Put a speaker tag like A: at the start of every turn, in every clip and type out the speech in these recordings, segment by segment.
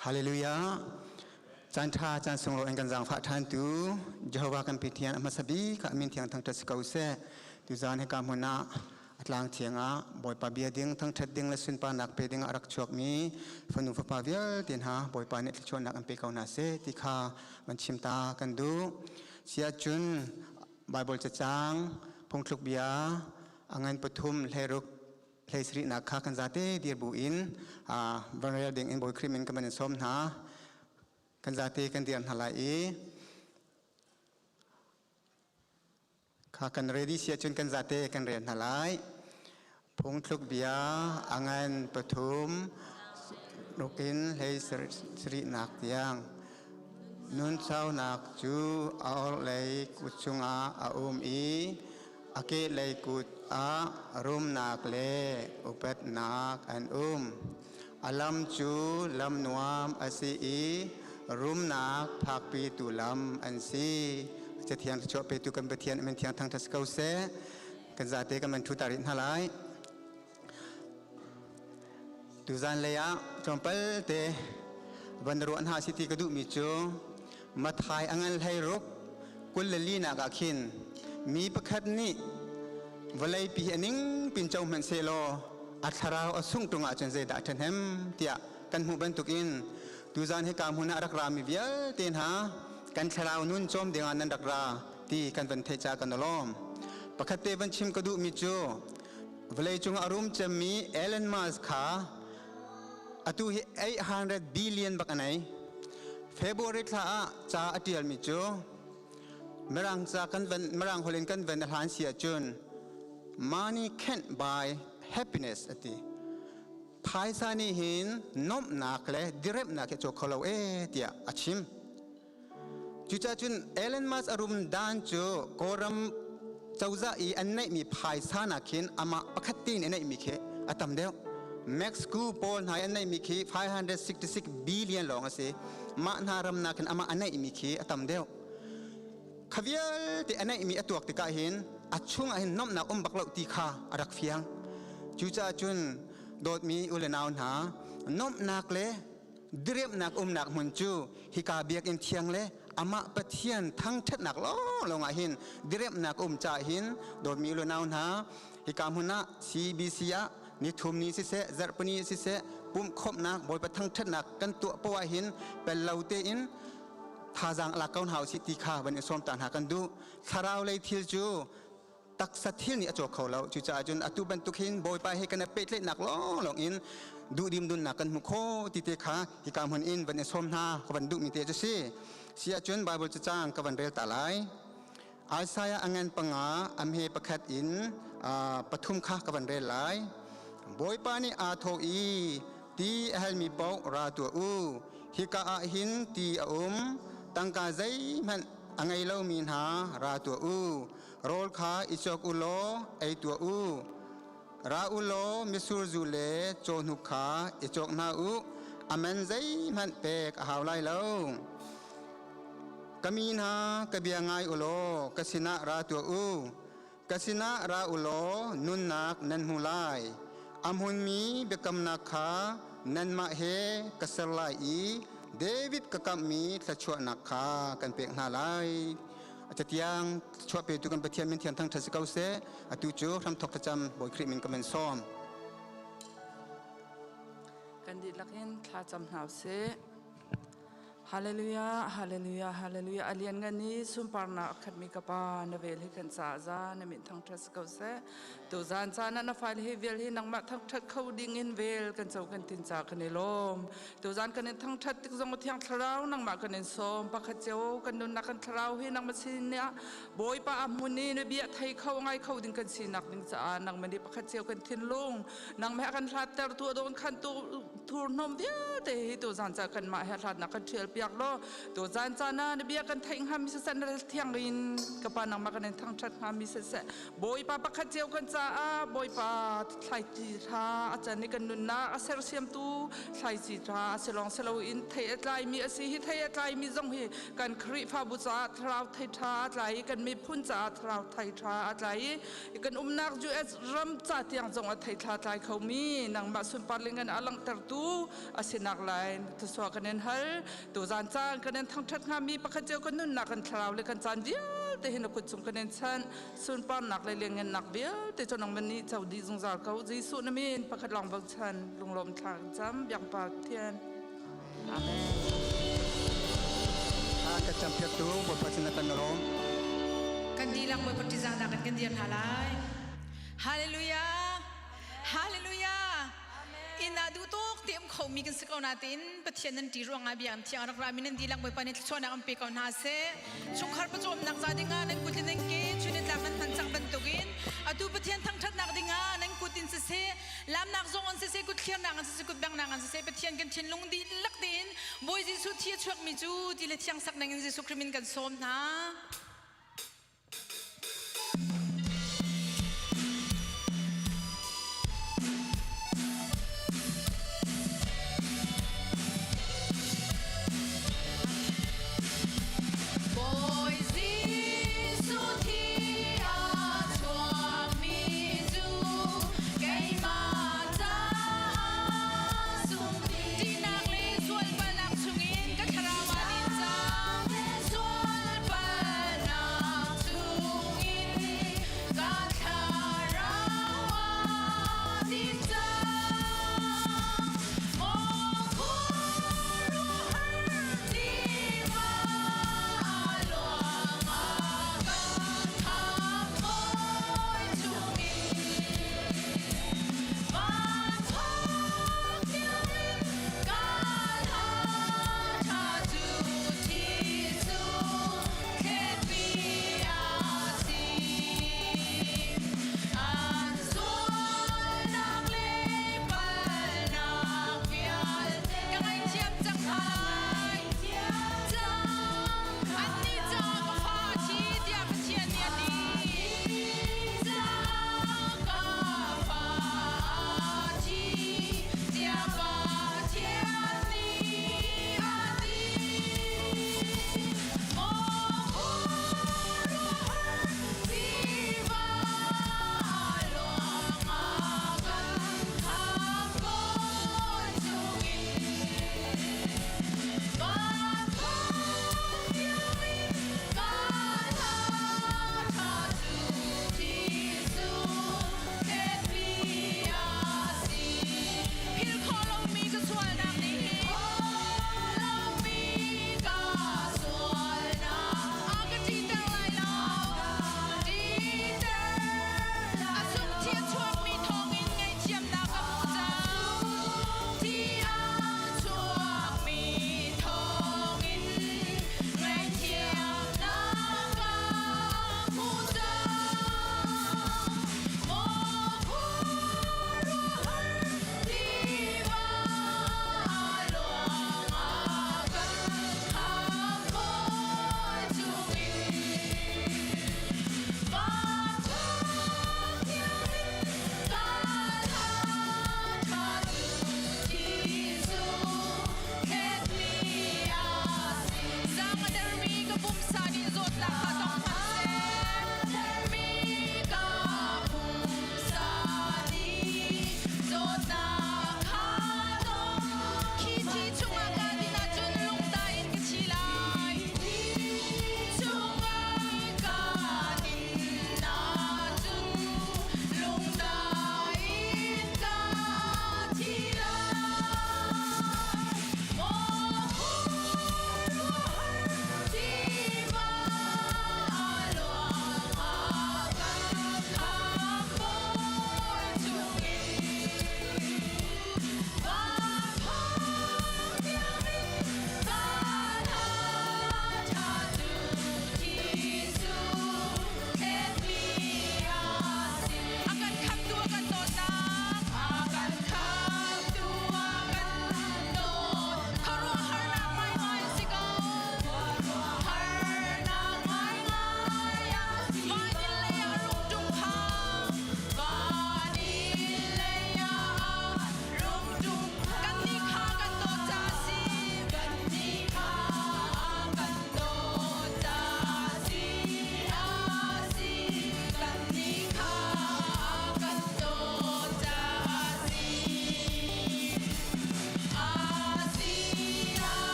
A: Hallelujah. Caan ṭha caan sunglawi in kan zaangfah ṭhan tu Jehovah kan Pathian a hmasa bik a min thiang thangṭhat si ko seh. Tuzaan hika hmun ah a tlang thiang ah Bawipa bia ding thangṭhat ding le sunparnak pe ding ah a rak chuakmi fanu fapa vialte hna Bawipa nih thluachuahnak an pe ko hna seh ti kha van chim ta kan duh. Siahcun Bible cacang phungthluk bia a ngan pathum hleiruk hleisarihnak kha kan zate dir bu in van rel ding in Bawi Khrih min kan van in sawm hna. Kan zate kan dir hna lai i kha kan ready si ahcun kan zate kan rel hna lai. Phungthluk bia a ngan pathum rukin hlei sarihnak tiang nun saunak cu a orhlei kut chungah a um i a kehlei kut ah rumnak le upatnak an um. A lam cu lam nuam a si i rumnak phakpitu lam an si. Cathiang thluachuah petu kan Pathian amin thiang thangṭhat si ko seh. Kan zate kan man ṭhu ta rih hna lai. Tuzan lei ah tlawmpal te van ruah hna si ti ka duhmi cu Mathai a ngan hlei ruk 22 nak ah khin mi pakhat nih vawleipi a ning pin co hmanh sehlaw a thlarau a sungh ṭung ahcun zeidah a ṭhahnem tiah kan hmuh bantukin tuzan hika hmun ah a rak rami vialte hna kan thlarau nun cawm dingah nan rak ra ti kan van theih ca kan lawm. Pakhat te van chim ka duhmi cu vawleicung a rum cemmi Elon Musk kha atu hi 800 billion bak a nei. February thla ah ca a ṭialmi cu Mirang ca kan van Mirang holh in kan van a hlan si ahcun money can't buy happiness a ti. Phaisa nih hin nuamhnak le diremnak hi a cawk kho lo ee tiah a chim. Cucaah cun Elon Musk a rum dan cu Kawlram cozah i an neihmi phaisa nakin amah pakhat tein a neihmi khi a tam deuh. Mexico pawl hna i an neihmi khi 566 billion lawng a si. Mah hna ram nakin amah a neihmi khi a tam deuh. Kha vialte a neihmi a tuak tikah hin a chungah hin nomhnak um bak lo ti kha a rak fiang. Cucaah cun dawtmi u le nau hna, nomhnak le diriamhnak umnak hmun cu hika biakinn thiang le amah Pathian thangṭhatnak lawnglawng ah hin diriamhnak um caah hin dawtmi u le nau hna hika hmun ah CBC ah nithum ni siseh zarhpini siseh pumhkhawmhnak Bawipa thangṭhatnak kan tuah poah hin pel lo tein thazaang lak ko hna usih ti kha van i sawm ta hna kan duh thlarau lei thil cu taksa thil nih a cawk kho lo cucaah cun atu bantuk hin bawipa he kan i pehtlaihnak lawnglawng in duhdim nunnak kan hmu kho ti te kha hika hmun in van i sawm hna ka van duhmi te cu si si ahcun Bible cacang ka van rel ta lai Isaiah a ngan panga amhe pakhat in pathum kha ka van rel lai Bawipa nih aa thawh i ti a halmi paoh ra tuah u hika ah hin ti a um tangka zeihmanh a ngei lomi hna ra tuah u Rawl kha i cawk u law ei tuah u. Ra u law mitsur zu le cawhnuk kha i cawk hna u. A man zeihmanh pek a hau lai lo. Ka mi hna, ka bia ngai u law ka sinah ra tuah u. Ka sinah ra u law nunnak nan hmu lai. A hmunmi biakamnak kha nanmah he ka ser lai i David ka kamhmi thluachuahnak kha kan pek hna lai. Cathiang chuah petu kan Pathian min thiang thangṭhat si ko seh. Atu cu hramthawk thlacam Bawi Khrih min ka men sawm.
B: Kan dihlak in thlacam hna usih. Hallelujah, hallelujah, hallelujah. A lianngan i sunparnak a khatmi ka Pa, na vel hi kan caah za na min thangṭhat si ko seh. Tu zan caan ah na file hi vial hi nangmah thangṭhat kho ding in vel kan co kan tin ca kan i lawm. Tuzan kan in thangṭhat tik zong Thiang Thlarau nangmah kan in sawm. Pakhat cio kan nunnak kan thlarau hi nangmah sin ah Bawipa a hmun i na bia thei kho ngai kho ding kan sinak ding caah nangmah nih pakhat cio kan thinlung nangmah kan hlatter tu a dawn khan tu thurhnawm vialte hi tuzan ca kanmah he hlatnak kan ṭhial piak. piak law tu zan caan ah na bia kan theih hnga mi siseh na thiang in ka pa nangmah kan in thangṭhat hnga mi siseh Bawipa pakhat cio kan caah Bawipa thlaici tha a can i kan nunnak a sersiamtu thlaici tha a si lawng si loin thei a tlaimi a si hi thei a tlaimi zong hi kan Khrihfabu caah thlarau thei ṭha a tlai i kan miphun caah thlarau thei ṭha a tlai i kan umnak US ram ca tiang zong a thei thla tlai khomi nangmah sunpar ling in a langhtertu a sinak lai thusua kan in hal tuzan caan kan in thangṭhat hngami pakhat cio kan nunnak kan thlarau le kan caan vialte hi na kut cung kan in chanh sunparnak le lianngannak vialte cu nangmah nih co dih zungzal ko Jesuh na min pakhat lawng bochan lunglawm thla kan cam biak pa Pathian Amen.
A: Ka campiaktu Bawipa sin kan lawm.
C: Kan dihlak Bawipa ṭihzahnak in kan dir hna lai. Hallelujah! Hallelujah! Inn ah duh tuk ti um khomi kan si ko nain Pathian nan ṭih ruangah bia an thiang rak ra mi nan dihlak Bawipa nih thluachuahnak an pe ko hna seh. Chungkhar pawcawmnak ca dingah nan kut in nan ke chun in tlak nan hman cang bantukin atu Pathian thangṭhatnak dingah nan kut in siseh lamnak zong an siseh kut thliarnak an siseh kut benghnak an siseh Pathian kan thinlung dihlak tein Bawi Jesuh thi a chuakmi cu ti le thiang sak nang in Jesuh Khrih min kan sawm hna. Bawi Jesuh thi a chuakmi cu keimah caah sungṭihnak le sualpalnak chungin ka thlarau ah din cang. Sualpalnak.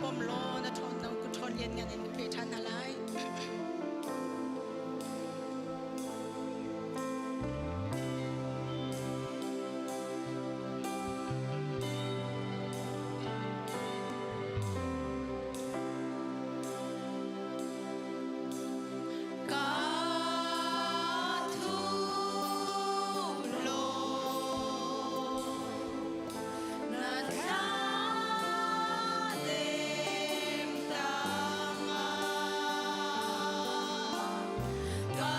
C: pom law na ṭhawn na kut ṭhawn lianngan in ka pe ṭhan hna lai. Ka thup law na thladem tangah ka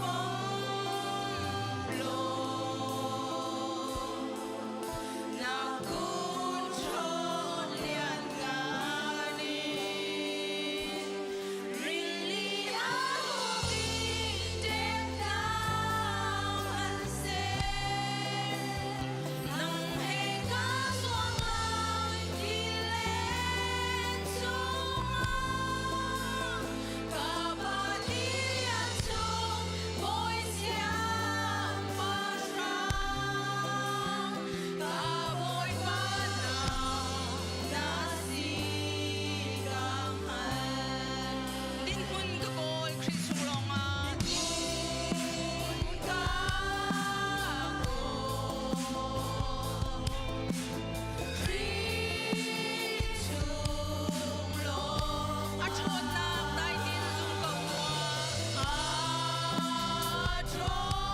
C: pom law na kut ṭhawn lianngan in rili a huk i ṭek-tlang an ser. Nang he ka zuang lai tilet chungah ka pa lian chung bawi siangpahrang ka bawipa na si ka hngal. Dinhmun ka kawl Khrih chung lawngah dinhmun ka kawl Khrih chung lawng a ṭhawnnak dai tein zum ko tuah a ṭhawnnak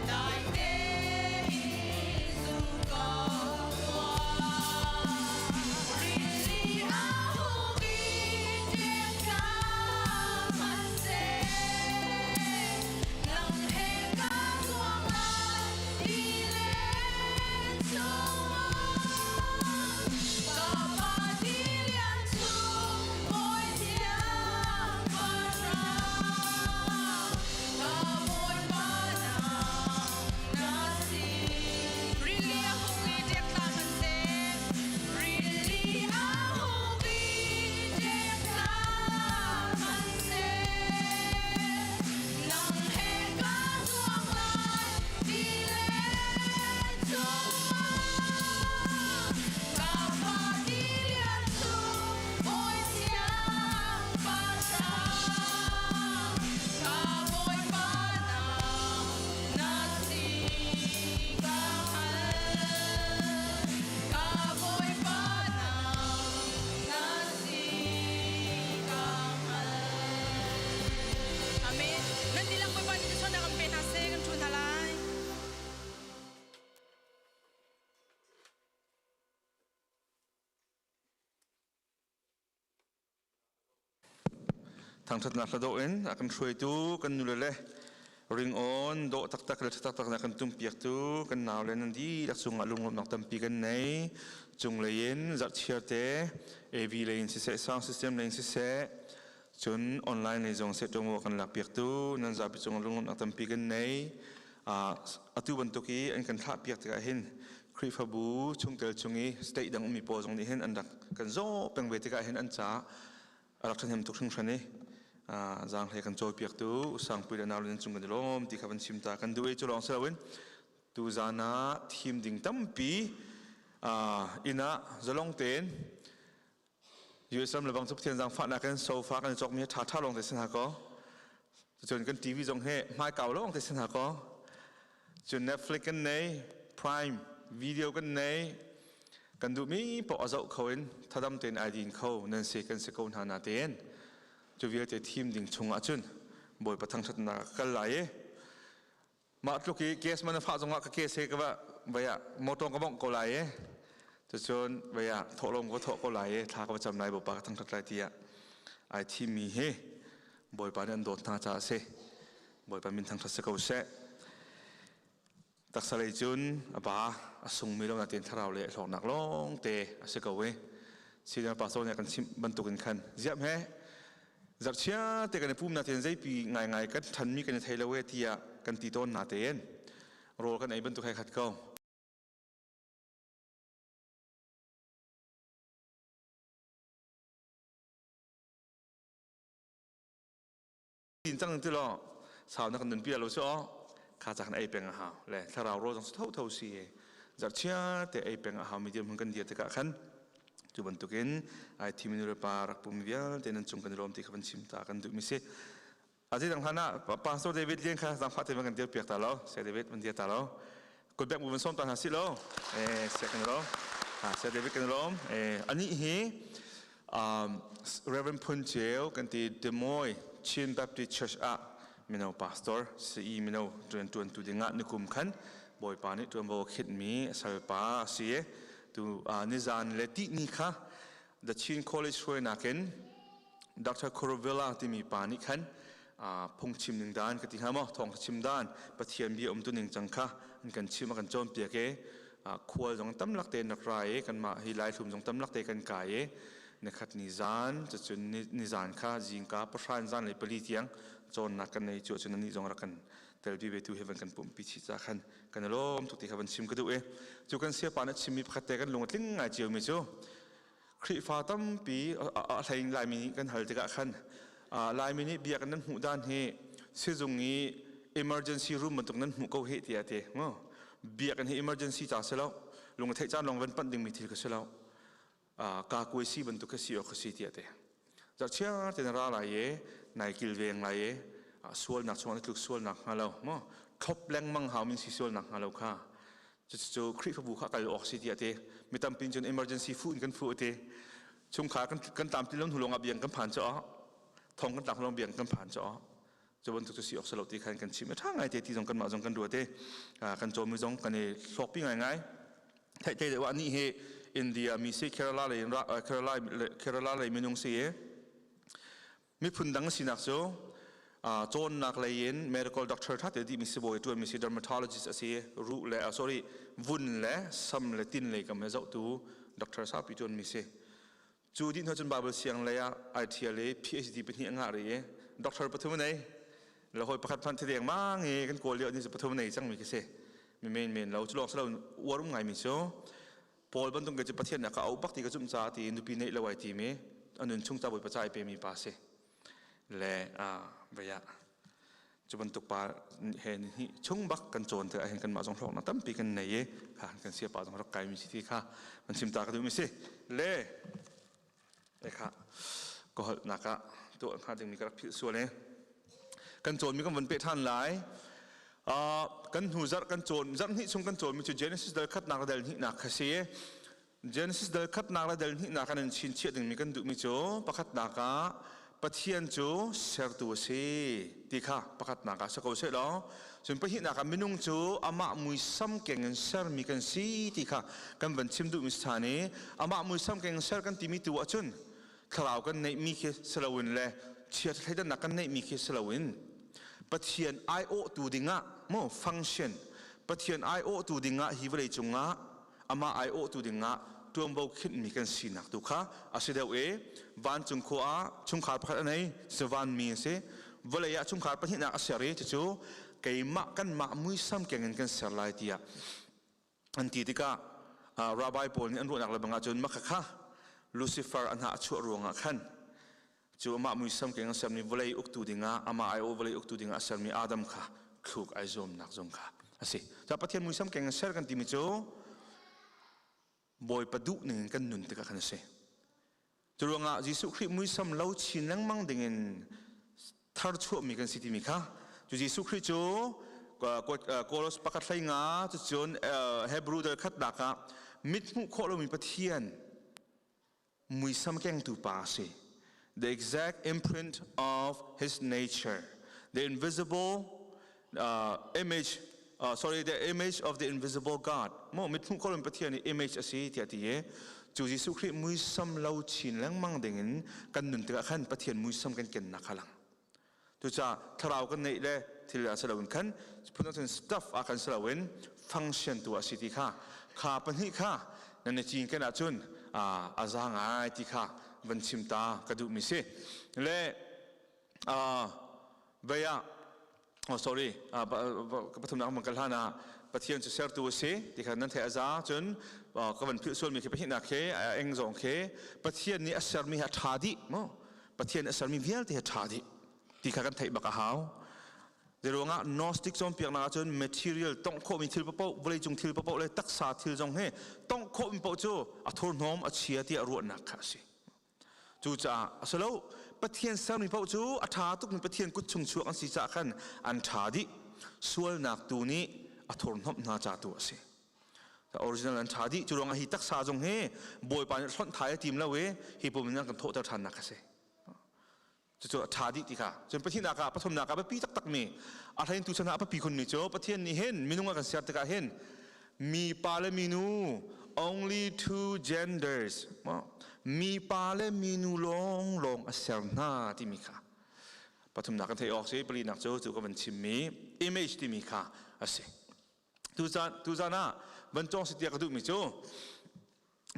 C: dai tein zum ko tuah rili a huk i ṭiaktlang hmanhseh nang he ka zuang lai tilet chungah ka pa tilian chung bawi siangpahrang ka bawipa na si. Rili a huk i ṭiaktlang hmanhseh rili a huk i ṭiaktlang hmanhseh nang he ka zuang lai tilet chungah ka pa tilian chung bawi siangpahrang ka bawipa na si ka hngal ka bawipa na si ka hngal. Amen. Nan dihlak Bawipa nih thluachuahnak an pe hna seh kan ṭhu hna lai.
D: Thangṭhatnak hla in a kan hruaitu kan nule le ringawn dawh taktak le ṭha taktak na kan tumpiaktu kan naule nan dihlak cungah lunglawmhnak tampi kan nei. Cunglei in zarhchiar te AV lei in siseh, sound system lei in siseh, cun online lei zong seh ṭuanvo kan lakpiaktu nan zapi cungah lunglawmhnak tampi kan nei. Atu bantuk i an kan thlahpiak tikah hin Khrihfabu chungtel chung i state dang ummi pawl zong nih hin an rak kan zaw peng ve tikah hin an caah a rak ṭhahnem tuk hringhran i zaanghlei kan cawipiaktu Sangpui le Naulin cung kan i lawm ti kha van chim ta kan duh i cu lawng si loin tuzaan ah thim ding tampi inn ah zalong tein US ram lebang cu Pathian zaangfahnak in sofa kan i cawkmi hi ṭha ṭha lawng te si hna kaw cun kan TV zong hi hmaikau lawng te si hna kaw cun Netflix kan nei, Prime Video kan nei, kan duhmi paoh a zoh kho in thadam tein ai din kho nan si kan si ko hna na tein cu vialte thim ding chung ah cun Bawipa thangṭhatnak ah ka kal lai i mah tluk i gas man a fah zongah ka ke se ka va vai ah motor ka bongh ko lai i cucun vai ah thawhlawm ka thawh ko lai i thla ka va cam lai Bawipa ka thangṭhat lai tiah ai thimmi hi Bawipa nih an dawt hna caah a si. Bawipa min thangṭhat si ko seh. Taksa lei cun a ba a sungmi lo nain thlarau le hlawknak lawng te a si ko i senior pastor nih a kan chimh bantukin khan ziam he zarhchia te kan i pum natein zeipi ngaingai kan ṭhanmi kan i thei lo e tiah kan ti tawn natein rawl kan ei bantuk he khat ko. Tin cang ti lo sau na kan nun pi lo si o kha cha kan ei peng a hau le thlarau ro zong tho tho si. Zarhchiar te ei peng a haumi dirhmun kan dir tikah khan cu bantukin ai thimi nu le pa rak pum vialte nan cung kan i lawm ti kha van chim ta kan duhmi si. A zeidang hlan ah Pastor David Lian kha zaangfah te van kan dir piak ta lo. Saya David van dir ta lo. Kutbek bu van sawm ta hna si lo. Eh, sia kan lawm. Ha, Saya David kan lawm. Eh, ani hi Reverend Phun Ceu kan ti Des Moines Chin Baptist Church ah mino pastor CE mino riantuan tu dingah nikum khan Bawipa nih tuanvo a khinhmi salpa a si. Tu nizan le tihni kha The Chin College hruainak in Dr. Kuruvilla timi pa nih khan phungchim ning dan ka ti hnga maw thawng chim dan Pathian bia um tu ning cang kha an kan chim a kan cawnpiak i khual zong tamlak te nak ra i kanmah hi Laihlum zong tamlak te kan kai i nikhat ni zan cucun ni zan kha zingka pahra zan le pali tiang cawnnak kan nei cu cun anih zong rak kan telpi ve tu he van kan pumpi chi ca khan kan lawm tuk ti kha van chim ka duh i cu kan siapa na chimmi pakhat te kan lung a tling ngai cio mi cu Khrihfa tampi a hlei Laimi nih kan hal tikah khan Laimi nih biakinn nan hmuh dan hi sizung i emergency room bantuk nan hmuh ko heh tiah ti biakinn hi emergency ca si lo lung theih caan lawng van panh dingmi thil ka si lo ka kuai si bantuk ka si awk ka si tiah ti zarhchiar te na ra lai i nai kilveng lai i sualnak chungah na tluk sualnak hnga lo mo thlop lengmang hau min si sualnak hnga lo kha Cucu Khrihfabu kha kal awk si tiah ti. Mi tampi cun emergency fu in kan fu ti. Chungkhar kan tlamtlin lo hnu lawngah biang kan phan caw. Thong kan tlak lawng biang kan phan caw. Cu bantuk cu si awk si lo ti khan kan chim. A ṭha ngai te ti zong kanmah zong kan ruat i kan cawmi zong kan i hlawkpi ngaingai. Theih te deuh ah nih hi India mi si Kerala lei Kerala Kerala lei minung si i Miphun dang sinak cu cawnnak lei in medical doctor ṭha te dihmi sibawi ṭuanmi si dermatologist a si ruh le sorry vun le sam le tin lei kam he zohtu doctor saupi ṭuanmi si. Cu dih hnu cun Bible siang lei ah ai ṭhial i PhD pahnih a ngah rih i doctor pathum a nei. Le hawi pakhat hmanh thideng mang i kan kawl lio ni cu pathum nei cangmi khi si. Mi men men lo cu lawng si lo uar um ngaimi cu Paul bantuk ke cu Pathian nih a ka auh bak ti ka zumh caah ti nupi neih lo ai timi a nun chung ca Bawipa ca ai pemi pa si le vei ah cu bantuk pa he ni chung bak kan cawn te ahhin kanmah zong hlawknak tampi kan nei i kha kan sia pa zong rak kai mi si ti kha kan chim ta ka duh mi si le e kha ka holhnak ah tuah hnga dingmi ka rak philh sual e kan cawnmi kan von peh ṭhan lai kan hnu zarh kan cawn zarh hnih chung kan cawnmi cu Genesis dal khatnak le dal hnihnak kha si Genesis dal khatnak le dal hnihnak kan in chinchiah dingmi kan duhmi cu pakhatnak ah Pathian cu sertu a si ti kha pakhatnak ah si ko seh law cun pahnihnak ah minung cu amah muisam keng in sermi kan si ti kha kan van chim duhmi si ṭhan i amah muisam keng in ser kan timi tu ahcun thlarau kan neihmi khi si loin le chia thleidannak kan neihmi khi si loin Pathian aiawhtu dingah maw function Pathian aiawhtu dingah hi vawlei cungah amah aiawhtu dingah tuanvo khinhmi kan sinak tu kha a si deuh i vancung khua ah chungkhar pakhat a nei cu vanmi a si vawlei ah chungkhar pahnihnak a ser i cucu keimah kanmah muisam keng in kan ser lai tiah an ti tikah rabbi pawl nih an ruahnak le bang ahcun maka kha Lucifer a hnah a chuah ruangah khan cu amah muisam keng a sermi vawlei uktu dingah amah ai vawlei uktu dingah a sermi Adam kha thluk ai zuamnak zong kha a si. Ca Pathian muisam keng in ser kan timi cu Bawipa duh ning in kan nun tikah khan a si. Cu ruangah Jesuh Khrih muisam lo chin lengmang dingin thar chuahmi kan si timi kha cu Jesuh Khrih cu Kolos pakhat hlei nga cucun Hebrew dal khatnak ah mit hmuh khawh lomi Pathian muisam kengtu pa a si. The exact imprint of his nature, the invisible image sorry the image of the invisible God mo mithmuh ko Pathian i image a si tiah ti i cu Jesuh Khrih muisam lo chin lengmang dingin kan nun tikah khan Pathian muisam kan kennak kha lang tuca thlarau kan neih le thil a si loin khan phun cun stuff a kan si loin function tu a si ti kha kha pahnih kha nan i cin ken ahcun a za ngai ti kha van chim ta ka duhmi si le vei ah oh sorry ka pathumnak man kal hlan ah Pathian cu sertu a si ti kha nan theih a za cun ka van philh sualmi khi pahnihnak khi eng zong khi Pathian nih a sermi hi a ṭha dih mu Pathian a sermi vialte hi a ṭha dih ti kha kan theih bak a hau. Zeiruangah Gnostic cawnpiaknak ahcun material tongh khawhmi thil paoh, vawleicung thil paoh le taksa thil zong hi tongh khawhmi paoh cu a thurhnawm, a chia tiah ruahnak kha a si. Cucaah a si lo, Pathian sermi paoh cu a ṭha tukmi Pathian kut chung chuak an si caah khan an ṭha dih. Sualnak tu nih a thurhnawmh hna ca tu a si. Original an ṭha dih. Cu ruangah hi taksa zong hi Bawipa nih hlonh thai a tim lo i hi pum in an kan thawhter ṭhannak a si. Cucu a ṭha dih ti kha. Cun pahnihnak ah, pathumnak ah biapi taktakmi, a hlein tuchan ah a biapi khunmi cu Pathian nih hin minung a kan ser tikah hin mipa le minu, only two genders, mipa le minu lawnglawng a ser hna timi kha pathumnak kan theih awk si. Palinak cu cu ka van chimmi image timi kha a si. Tuzan ah van cawng si tiah ka duhmi cu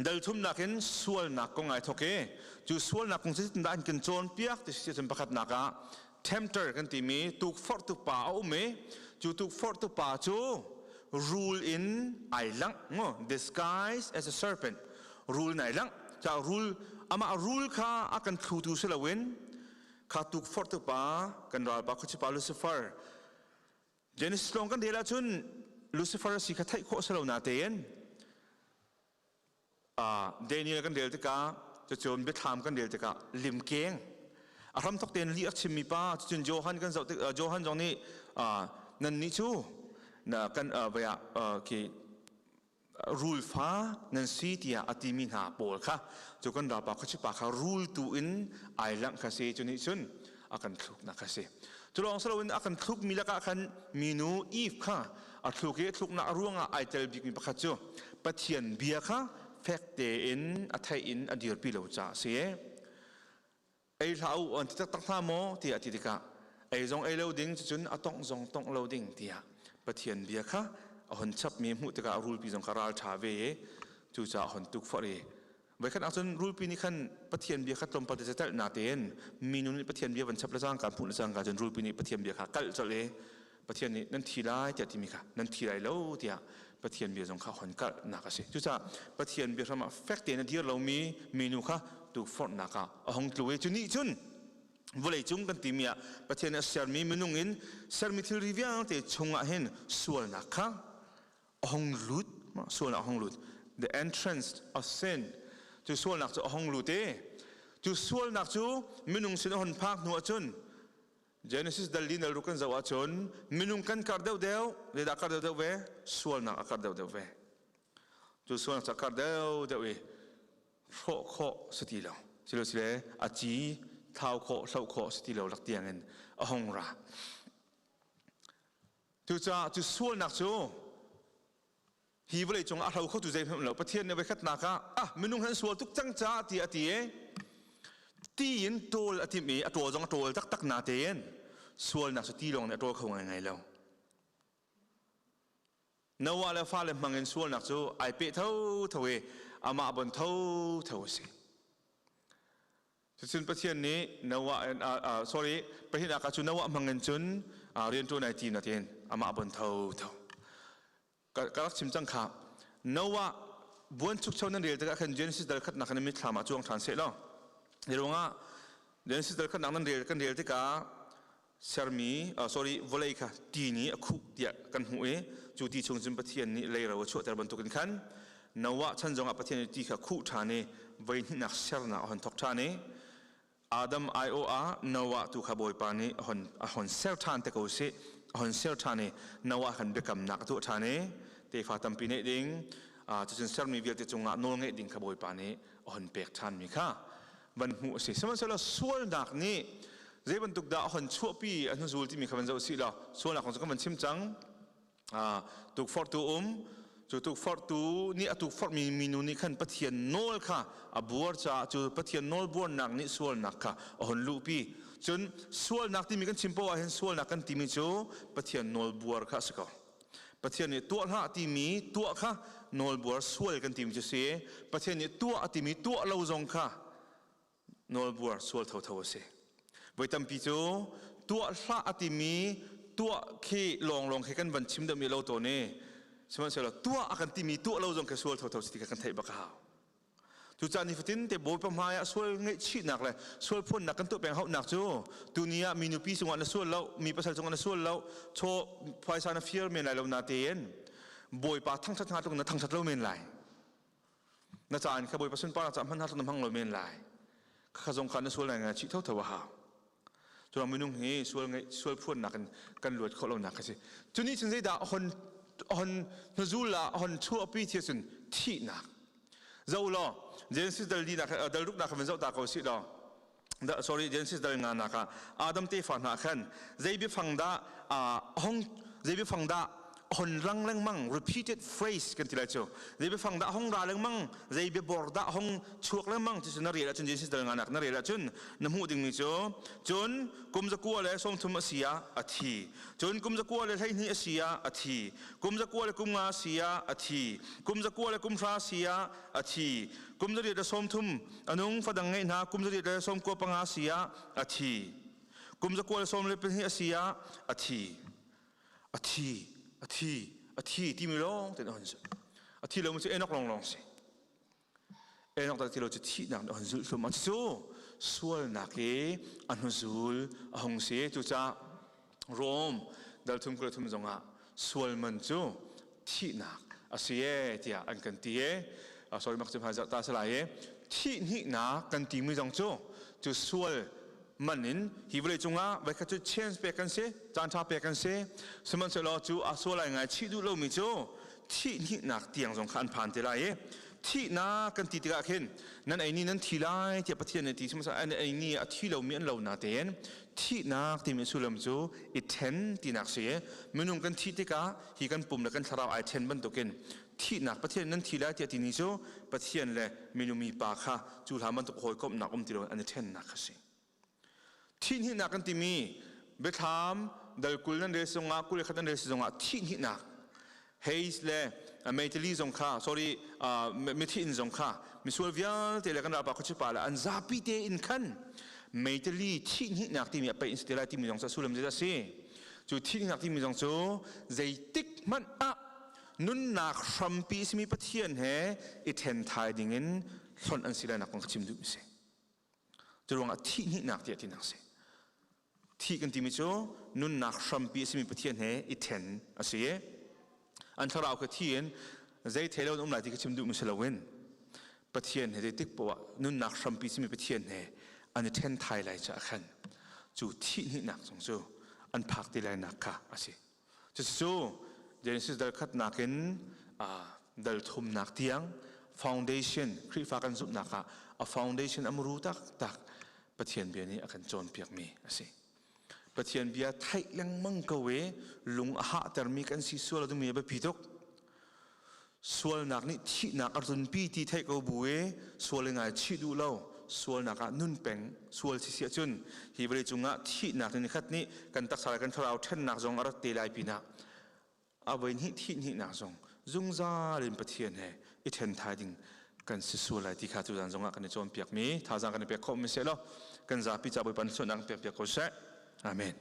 D: dal thumnak in sualnak kong ai thawk i cu sualnak kong zeitindah an kan cawnpiak ti si cun pakhatnak ah tempter kan timi tukforhtu pa a um i cu tukforhtu pa cu rul in ai langh ngo disguised as a serpent, rul in ai langh. Ca rul, amah rul kha a kan thlutu si loin kha tukforhtu pa, kan ralpa khuachipa Lucifer. Genesis lawng kan rel ahcun Lucifer a si kha theih khawh si lo natein Daniel kan rel tikah, cucun biathlam kan rel tikah, limkeng a hramthok tein lih a chimmi pa, cucun Johan kan zoh tik, Johan zong nih nan nih cu na kan vaya khi rul fa nan si tiah a timi hna pawl kha, cu kan ralpa khuachipa kha rul tu in ai langh kha si. Cu nih cun a kan thluknak kha si. Cu lawng si loin a kan thlukmi lakah khan minu Eve kha a thluk i a thluknak a ruangah ai tel bikmi pakhat cu Pathian bia kha fek tein a theih in a dirpi lo caah a si. Ei hlah u an ti taktak hna maw tiah a ti tikah, ei zong ei lo ding, cucun a tongh zong tongh lo ding tiah Pathian bia kha a hon chapmi hmuh tikah rulpi zong kha ral ṭha ve i cucaah a hon tukforh i voikhat ahcun rulpi nih khan Pathian bia kha tlawmpal te telh natein minu nih Pathian bia van chap le cangka hmuh le cangka cun rulpi nih Pathian bia kha kalh colh i Pathian nih nan thi lai tiah timi kha nan thi lai lo tiah Pathian bia zong kha hon kalhnak a si. Cucaah Pathian bia hram ah fek tein a dir lomi minu kha tukforhnak ah a hung tlu i cu nih cun vawlei cung kan timi ah Pathian nih a sermi minung in sermi thilri vialte chungah hin sualnak kha a hung lut, sualnak a hung lut, the entrance of sin. Cu sualnak cu a hung lut i cu sualnak cu minung sin a hun phak hnu ahcun Genesis dal li nal ruk kan zoh ahcun minung kan kar deuhdeuh. Zeidah kar deuhdeuh ve? Sualnak a kar deuhdeuh ve. Cu sualnak cu a kar deuhdeuh i hrawh khawh si ti lo, silosile a ci thlau khawh, hloh khawh si ti lo lak tiang in a hung ra. Cucaah cu sualnak cu hi vawlei cung ah a hlo khotu zeihmanh lo. Pathian nih voikhatnak ah, ah, minung han sual tuk cang caah ti a ti i ti in ṭawl a timh i a ṭawl zong a ṭawl taktak natein sualnak cu ti lawng nih a ṭawl kho ngaingai lo. Noah le fale hmang in sualnak cu ai peh thotho i amah bon thotho a si. Cucun Pathian nih Noah, sorry, pahnihnak ah cu Noah hmang in cun rianṭuan ai ti natein amah bon thotho. Ka rak chim cang kha. Noah buanchukcho nan rel tikah khan Genesis dal khatnak in mitthlam ah cuang ṭhan seh law. Hi ruangah Genesis dal khatnak nan rel kan rel tikah sermi, sorry, vawlei kha ti nih a khuh tiah kan hmuh i cu ti chung cun Pathian nih leiro a chuahter bantukin khan Noah chan zongah Pathian nih ti kha khuh ṭhan i voi hnihnak sernak a hon thawk ṭhan i Adam aiawh ah Noah tu kha Bawipa nih a hon ser ṭhan te ko sih, a hon ser ṭhan i Noah khan biakamnak a tuah ṭhan i tefa tampi neih ding, cucun sermi vialte cungah nawl ngeih ding kha Bawipa nih a hon pek ṭhanmi kha van hmuh a si. Sihmanhsehlaw sualnak nih zei bantuk dah a hon chuahpi a hnuzul timi kha van zoh sih law, sualnak kong cu kan van chim cang. Tukforhtu um, cu tukforhtu nih a tukforhmi minu nih khan Pathian nawl kha a buar caah cu Pathian nawl buarnak nih sualnak kha a hon luhpi. Cun sualnak timi kan chim poah ahhin sualnak kan timi cu Pathian nawl buar kha a si ko. Pathian nih tuah hlah timi tuah kha nawlbuar sual kan timi cu si. Pathian nih tuah a timi tuah lo zong kha nawlbuar sual thotho a si. Voi tampi cu tuah hlah a timi tuah khi lawnglawng khi kan van chim deuhmi lo tawn i sihmanhsehlaw tuah a kan timi tuah lo zong khi sual thotho si ti kha kan theih bak a hau. Cucaah nifatin te Bawipa hmai ah sual ngaihchihnak le sual phuannak kan tuah peng hauhnak cu tuni ah mi nupi cungah na sual lo, mi pasal cungah na sual lo, chaw phaisa na fir men lai lo na tein Bawipa thangṭhat hnga tluk na thangṭhat lo men lai. Na caan kha Bawipa sunparnak caah hman hna tluk na hmang lo men lai. Kha zong kha na sual ngai ngai chih thotho a hau. Cuang minung hi sual ngeih sual phuannak in kan luat khawh lonak kha si. Cu nih cun zeidah hon hon hnuzul ah hon chuahpi ti cun thihnak. Zo law Genesis dal li nak dal ruk nak khan zoh ta ko si law da, sorry Genesis dal nga nak ah Adam tefa hna khan zei biafang dah hong zei biafang dah hon lang lengmang repeated phrase kan ti lai cu zei biafang dah hong ra lengmang zei biabor dah hong chuak lengmang ti cu na rel ahcun Genesis dal nganak na rel ahcun na hmuh dingmi cu cun kum 130 a si ah a thi, cun kum 112 a si ah a thi, kum 105 a si ah a thi, kum 110 a si ah a thi, kum 130 a nung fadang ngeih hna kum 195 a si ah a thi, kum 124 a si ah a thi. A thi, a thi, a thi timi lawng te na a thi lo mu cu Enoch lawng lawng si. Enoch dah ti lo cu thihnak nih a hun zulh hlum. Cucu sualnak i a hnuzul a hung si. Cucaah Rom dal thum kul thum zongah sual man cu thihnak a si e tiah an kan ti e. Sorry mak cu hmai ta si lai e. Thih hnihnak kan timi zong cu cu sual man in hi vawlei cungah voikhat cu chance pek kan si, caan ṭha pek kan si. Sihmanhsehlaw cu a sual ai ngai chih duh lomi cu thih hnihnak tiang zong kha an phan te lai i thihnak kan ti tikah khin nan ei ni nan thi lai tiah Pathian nih ti sihmanhsehlaw an ei ni a thi lomi an lo natein thihnak timi sullam cu i ṭhen tinak si i minung kan thih tikah hi kan pum le kan thlarau ai ṭhen bantukin thihnak Pathian nan thi lai tiah ti ni cu Pathian le minung mipa kha cu hlan bantuk hawikomhnak um ti lo an i ṭhennak kha si. Thihhnihnak kan timi biathlam dal 20 nan rel zongah 21 nan rel zongah thihhnihnak Hayes le Meitali zong kha sorry mithi inn zong kha misual vialte le kan ralpa khuachipa le an zapi te in khan Meitali thihhnihnak timi a peih in si te lai timi zong cu sullam zeidah a si cu thihhnihnak timi zong cu zeitik hmanh ah nunnak hrampi simi Pathian he i then thai dingin hlonh an si lai nak kong ka chim duh mi si. Curuangah thih hnihnak tiah tinak si. Thih kan timi cu nunnak hrampi a simi Pathian he i then a si i an thlarau kha thi in zei thei lo in um lai ti ka chim duhmi si loin Pathian he zeitik poah ah nunnak hrampi simi Pathian he an i then thai lai caah khan cu thih hnihnak zong cu an phak ti lai nak kha a si. Cucu Genesis dal khatnak in dal thumnak tiang foundation Khrihfa kan zumhnak ah a foundation a muru taktak Pathian bia nih a kan cawnpiakmi a si. Pathian bia theih lengmang ko i lung a hahtermi kan si sual a dingmi a biapi tuk. Sualnak nih thihnak a runpi ti theih ko bu i sual i ngaichih duh lo, sualnak ah nun peng sual si si ahcun hi vawlei cungah thihnak ni nikhat nih kan taksa le kan thlarau ṭhennak zong a rat te lai pinah a voi hnih thih hnihnak zong zungzal in Pathian he i ṭhen thai ding kan si sual lai ti kha tuzan zongah kan i cawnpiakmi thazaang kan i pek khawh mi seh law kan zapi ca Bawipa sualnak pek piak ko seh. Amen.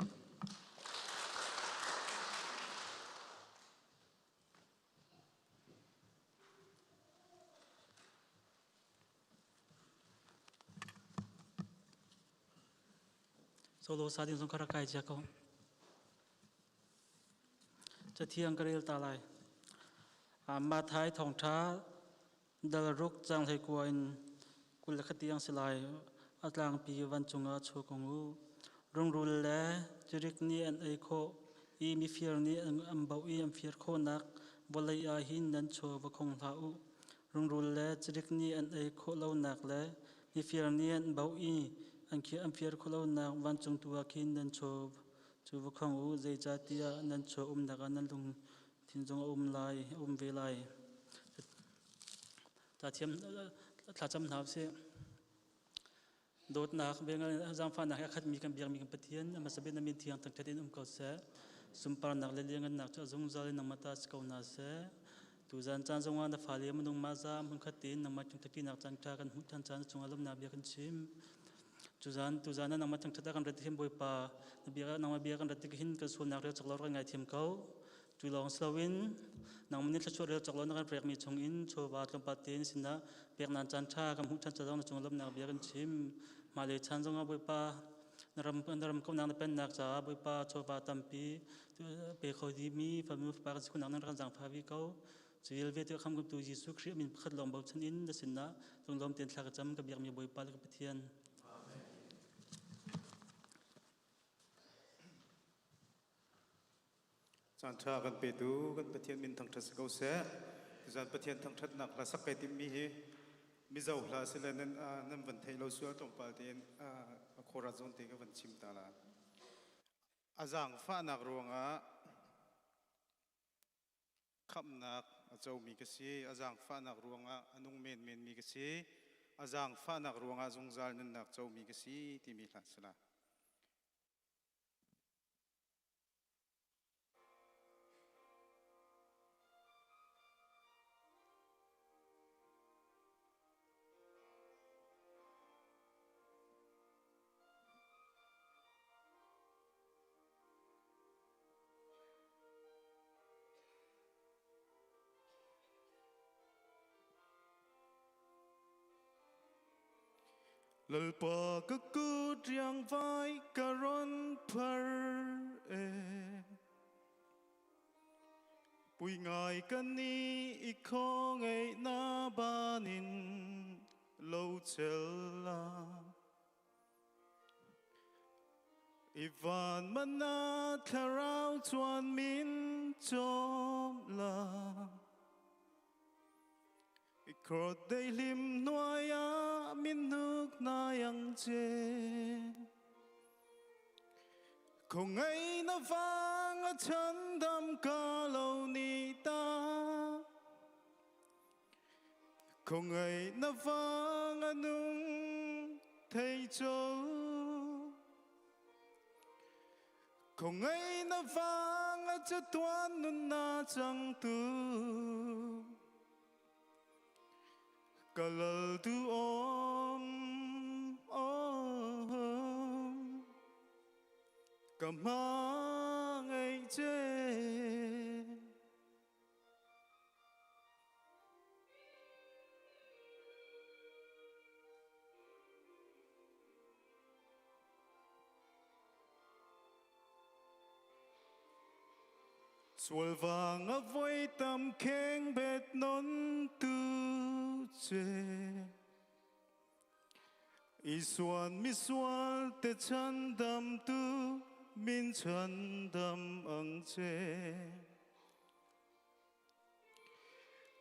E: Solo sa ding zong kha rak kai cia ko. Cathiang ka rel ta lai. Mathai thawngṭha dal ruk cang hlei kua in 21 tiang si lai. A tlangpi vancung ah chuak kong u. Rungrul le cirik nih an ei khawh i mifir nih an boh i an fir khawhnak vawlei ah hin nan chaw va khong hlah u. Rungrul le cirik nih an ei khawh lonak le mifir nih an boh i an fir khawh lonak vancung tu ah khin nan chaw cu va khong u. Zeicahtiah nan chaw umnak ah nan lungthin zong a um lai, a um ve lai. Thlacam hna usih. Dawtnak, zaangfahnak he a khatmi kan biakmi kan Pathian, a hmasa bik na min thiang thangṭhat in um ko seh. Sunparnak le lianhngannak cu a zungzal in nangmah ta si ko hna seh. Tuzan caan zongah na fale minung mah za hmunkhat tein nangmah thangṭhatnak caan ṭha kan hmuh ṭhan caan chungah lawmhnak bia kan chim. Cuzan tuzan ah nangmah thangṭhat ah kan rat hin Bawipa, na bia nangmah bia kan rat tik hin kan sualnak rel cak lo rak ngaithiam ko. Cu lawng si loin Nangmah nih thluachuah rel cawk lo na kan pekmi chungin chawva tlawmpal tein sinah pek nan caan ṭha kan hmuh ṭhan ca zong na cung lawmhnak bia kan chim. Hmailei chan zongah Bawipa na ram na ram kauhnak na pennak caah Bawipa chawva tampi pe kho dihmi fanu fapa kan si khawhnak nan rak kan zaangfah vi ko. Cu vialte tu a khamtu Jesuh Khrih min pakhat lawng bochan in na sinah lunglawm tein thla ka cam ka biakmi Bawipa le ka Pathian.
F: Caan ṭha kan petu kan Pathian min thangṭhat si ko seh. Tuzaan Pathian thangṭhatnak hla sak kai timmi hi Mizo hla si le nan nan van theih lo sual tlawmpal tein a khora zawn te ka van chim ta la. A zaangfahnak ruangah khamhnak a comi ka si. A zaangfahnak ruangah a nung menmenmi ka si. A zaangfahnak ruangah zungzal nunnak comi ka si timi hla si la. Lalpa ka kut riangvai ka ron phar e. Pui ngai ka ni i kho ngei na banin lo chel la. I van mana thlarau chuan min chom la. I krot dei hlim hnuai ah min hnuk nai ang che. Ko ngei na vang a chandam ka lo ni ta. Ko ngei na vang a nung thei cho. Ko ngei na vang a chatuan nun na chang tu. Ka lal tu om om ka ma ngei che. Sual vang a voi tam kheng bet non tu che. I suan mi sual te chan dam tu min chan dam ang che.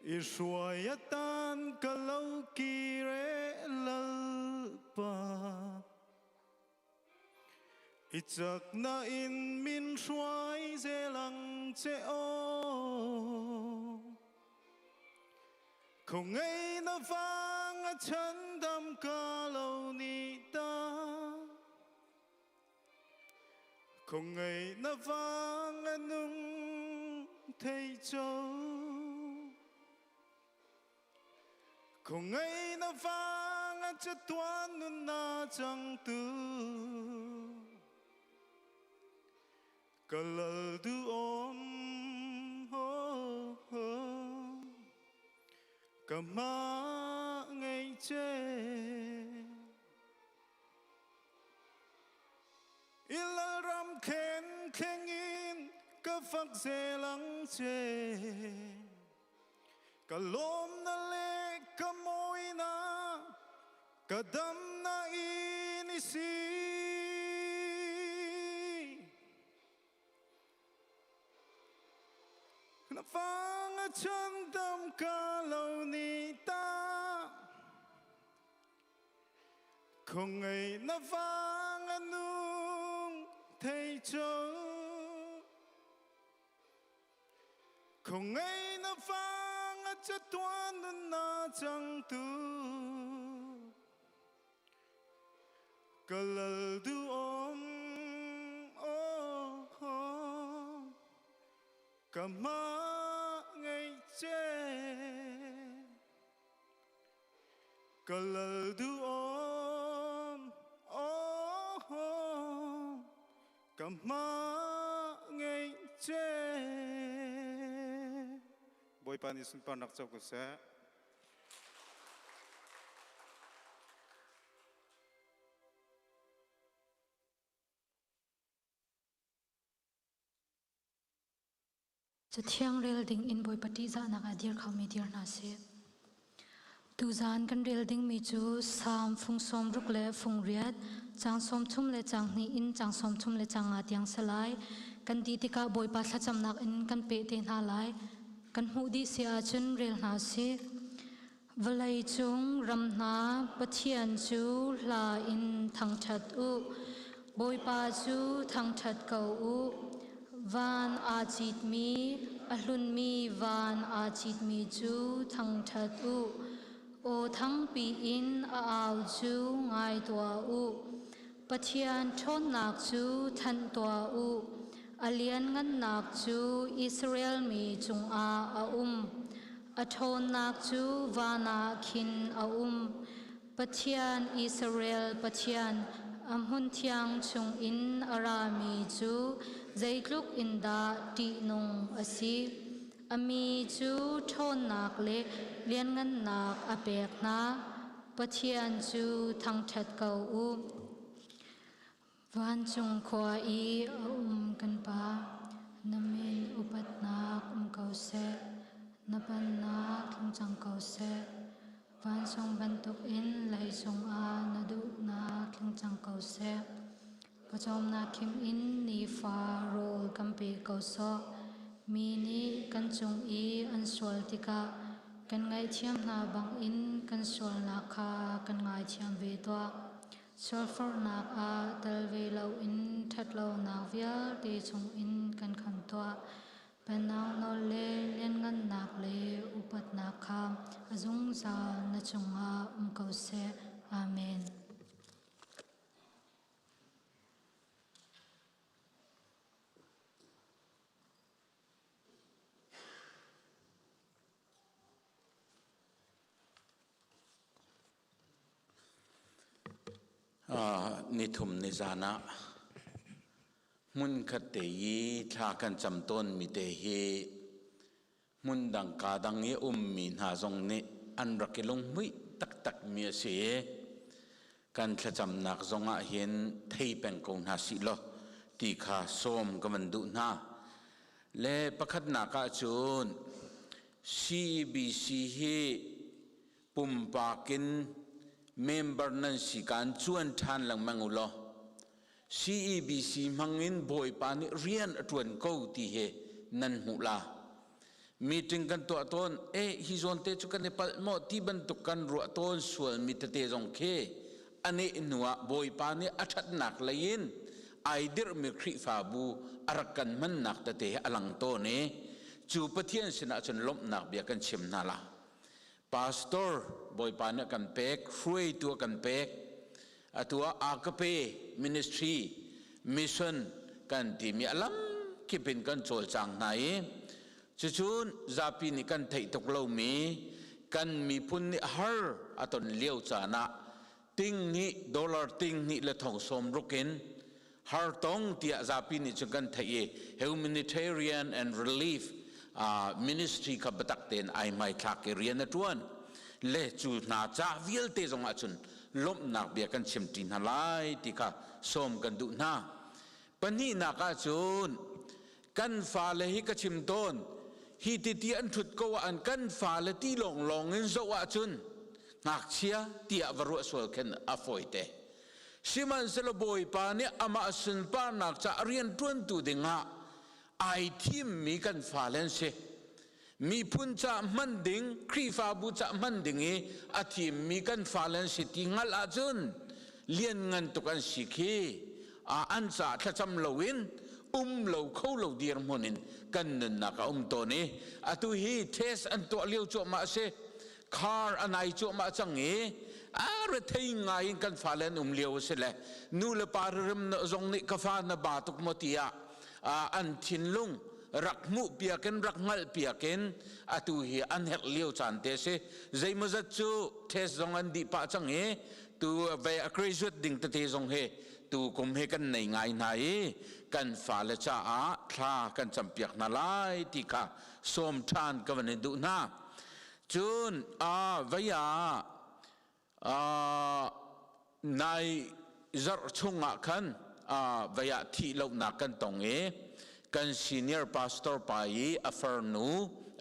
F: I hruai atan ka lo kire lalpa. I chak na in min hruai zelang che o. Ko ngei na vang a chan dam ka lo ni ta. Ko ngei na vang a nung thei cho. Ko ngei na vang a chatuan nun na chang tu. Ka lal du om ho ho. Ka ma ngei che. Ilal ram khen kheng in ka fak zelang che. Ka lawm na le ka mawi na ka dam na in i si. Na fang a chan dam ka lo ni ta. Ko ngei na vang a nung thei cho. Ko ngei na vang a chatuan nun na chang tu. Ka lal du om oh oh. Ka ma ngei che. Ka lal du om oh oh. Ka ma ngei che. Bawipa nih sunparnak co ko seh.
G: Cathiang rel ding in Bawipa ṭihzahnak ah dir khomi dir hna sih. Tuzaan kan rel dingmi cu Salm fung sawm ruk le fung riat, caang sawm thum le caang hnih in caang sawm thum le caang nga tiang si lai. Kan dih tikah Bawipa thlacamnak in kan peh te hna lai. Kan hmuh dih si ahcun rel hna usih. Vawlei cung ram hna Pathian cu hla in thangṭhat u. Bawipa cu thangṭhat ko u. Van aa citmi, a hlunmi van aa citmi cu thangṭhat u. Aw thangpi in a au cu ngai tuah u. Pathian ṭhawnnak cu thanh tuah u. A lianngannak cu Israel mi cungah a um. A ṭhawnnak cu van ah khin a um. Pathian Israel Pathian a hmunthiang chungin a rami cu zeitluk in dah ṭihnung a si. A mi cu ṭhawnnak le lianngannak a pek hna. Pathian cu thangṭhat ko u. Vancung khua i a um kan Pa, na min upatnak um ko seh, na pennak tlung cang ko seh. Vancung bantukin leicung ah na duhnak tling cang ko seh. Pawcawmnak khim in nifa rawl kan pe ko sawh. Mi nih kan cung i an sual tikah kan ngaihthiam hna bangin kan sualnak kha kan ngaithiam ve tuah. Sualforhnak ah tel ve loin ṭhatlonak vialte chungin kan khamh tuah. Pennak nawl le lianngannak le upatnak kha a zungzal na cungah um ko seh. Amen.
H: Nithum nizan ah hmunkhat te i thla kan cam tawnmi te hi hmundang kaa dang i ummi hna zong nih an rak i lunghmuih taktakmi a si i kan thlacamnak zong ah hin thei peng ko hna sih law ti kha sawm ka van duh hna. Le pakhatnak ah cun CEBC hi pumpak in member nan si kaan cuan ṭhan lengmang u law CEBC hmang in Bawipa nih rian a ṭuan ko ti hi nan hmuh la. Meeting kan tuah tawn, eh hi zawn te cu kan i palh maw ti bantuk kan ruah tawn sual mi tete zong khi aneh hnu ah Bawipa nih a ṭhatnak lei in ai dirhmi Khrihfabu a rak kan hmannak tete hi a lang tawn i cu Pathian sinah cun lawmhnak bia kan chim hna la. Pastor Bawipa nih a kan pek, hruaitu a kan pek. Atu ah Agape Ministry mission kan timi a lam kip in kan cawlcang hna i cucun zapi nih kan theih tuk lomi kan miphun nih har a ton lio caan ah ting hnih dollar ting hnih le thong sawm ruk in har tong tiah zapi nih cun kan theih i humanitarian and relief ministry kha biatak tein ai hmaithlak i rian a ṭuan le cu hna ca vialte zong ah cun lawmhnak bia kan chimṭi hna lai ti kha sawm kan duh hna. Pahnihnak ah cun kan fale hi ka chim tawn hi titi an ṭhut ko ah an kan fale ti lawnglawng in zoh ahcun ngakchia tiah va ruah sual khin a fawite. Sihmanhsehlaw Bawipa nih amah sunparnak ca rianṭuantu dingah ai thimmi kan fale an si. Miphun ca hman ding, Khrihfabu ca hman ding i a thimmi kan fale an si ti hngalh ahcun lianngan tuk an si khi an ca thlacam loin um lo kho lo dirhmun in kan nunnak a um tawn i atu hi test an tuah lio cuahmah a si. Car a nai cuahmah cang i a rethei ngai in kan fale an um lio a si le nu le pa rim zong nih ka fa na ba tuk maw tiah an thinlung rak hmuh piak in rak hngalh piak in atu hi an herh lio caan te si zeimawzat cu test zong an dih pah cang i tu ve a graduate ding tete zong hi Tu kum hi kan nei ngai hna i kan fale caah thla kan campiak hna lai ti kha sawm ṭhan ka van in duh hna. Cun vei ah nai zarh chungah khan vei ah thih lohnak kan tong i kan senior pastor pa i a farnu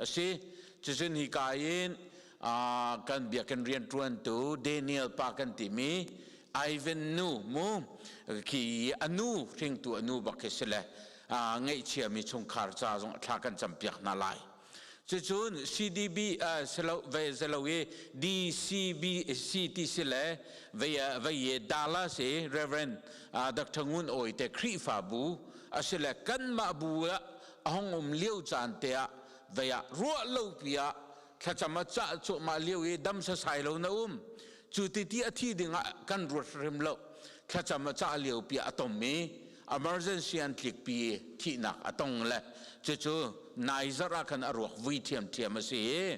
H: a si. Cucun hika in kan biakinn rianṭuantu Daniel pa kan timi Ivan nu mu khi a nu hringtu a nu bak khi si le ngaihchiami chungkhar ca zong thla kan campiak hna lai. Cucun CDB selo ve selo i DCB C ti si le ve ve Dallas i Reverend Dr. Ngun Oi te Khrihfabu asile kanmah bu ah a hong um lio caan te ah ve ah ruah lo pi ah thlacam a cah cuahmah lio i dam sasai lo na um. Cu ti ti a thi ding ah kan ruat hrim lo. Thlacam a cah lio pi a tom i emergency an tlik pi thihnak a tong le cucu nai zarh ah khan a ruak vui ṭhiamṭhiam a si i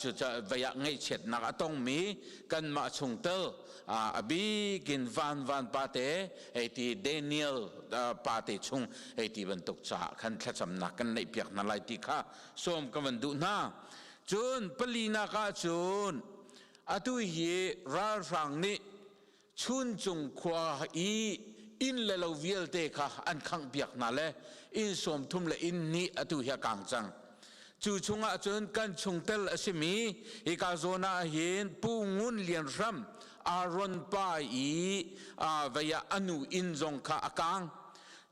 H: cu vei ah ngaihchiatnak a tongmi kanmah chungtel a bikin van van pate hei ti Daniel pate chung hei ti bantuk caah khan thlacamnak kan neih piak hna lai ti kha sawm ka van duh hna. Cun palinak ah cun atu hi ralhrang nih Chuncung khua i inn le lo vialte kha an khanghpiak hna le inn 30 le inn hnih atu hi a kang cang. Cu chungah cun kan chungtel a simi hika zawn ah hin Pu Ngun Lian Hram Aaron pa i vei ah a nu inn zong kha a kang.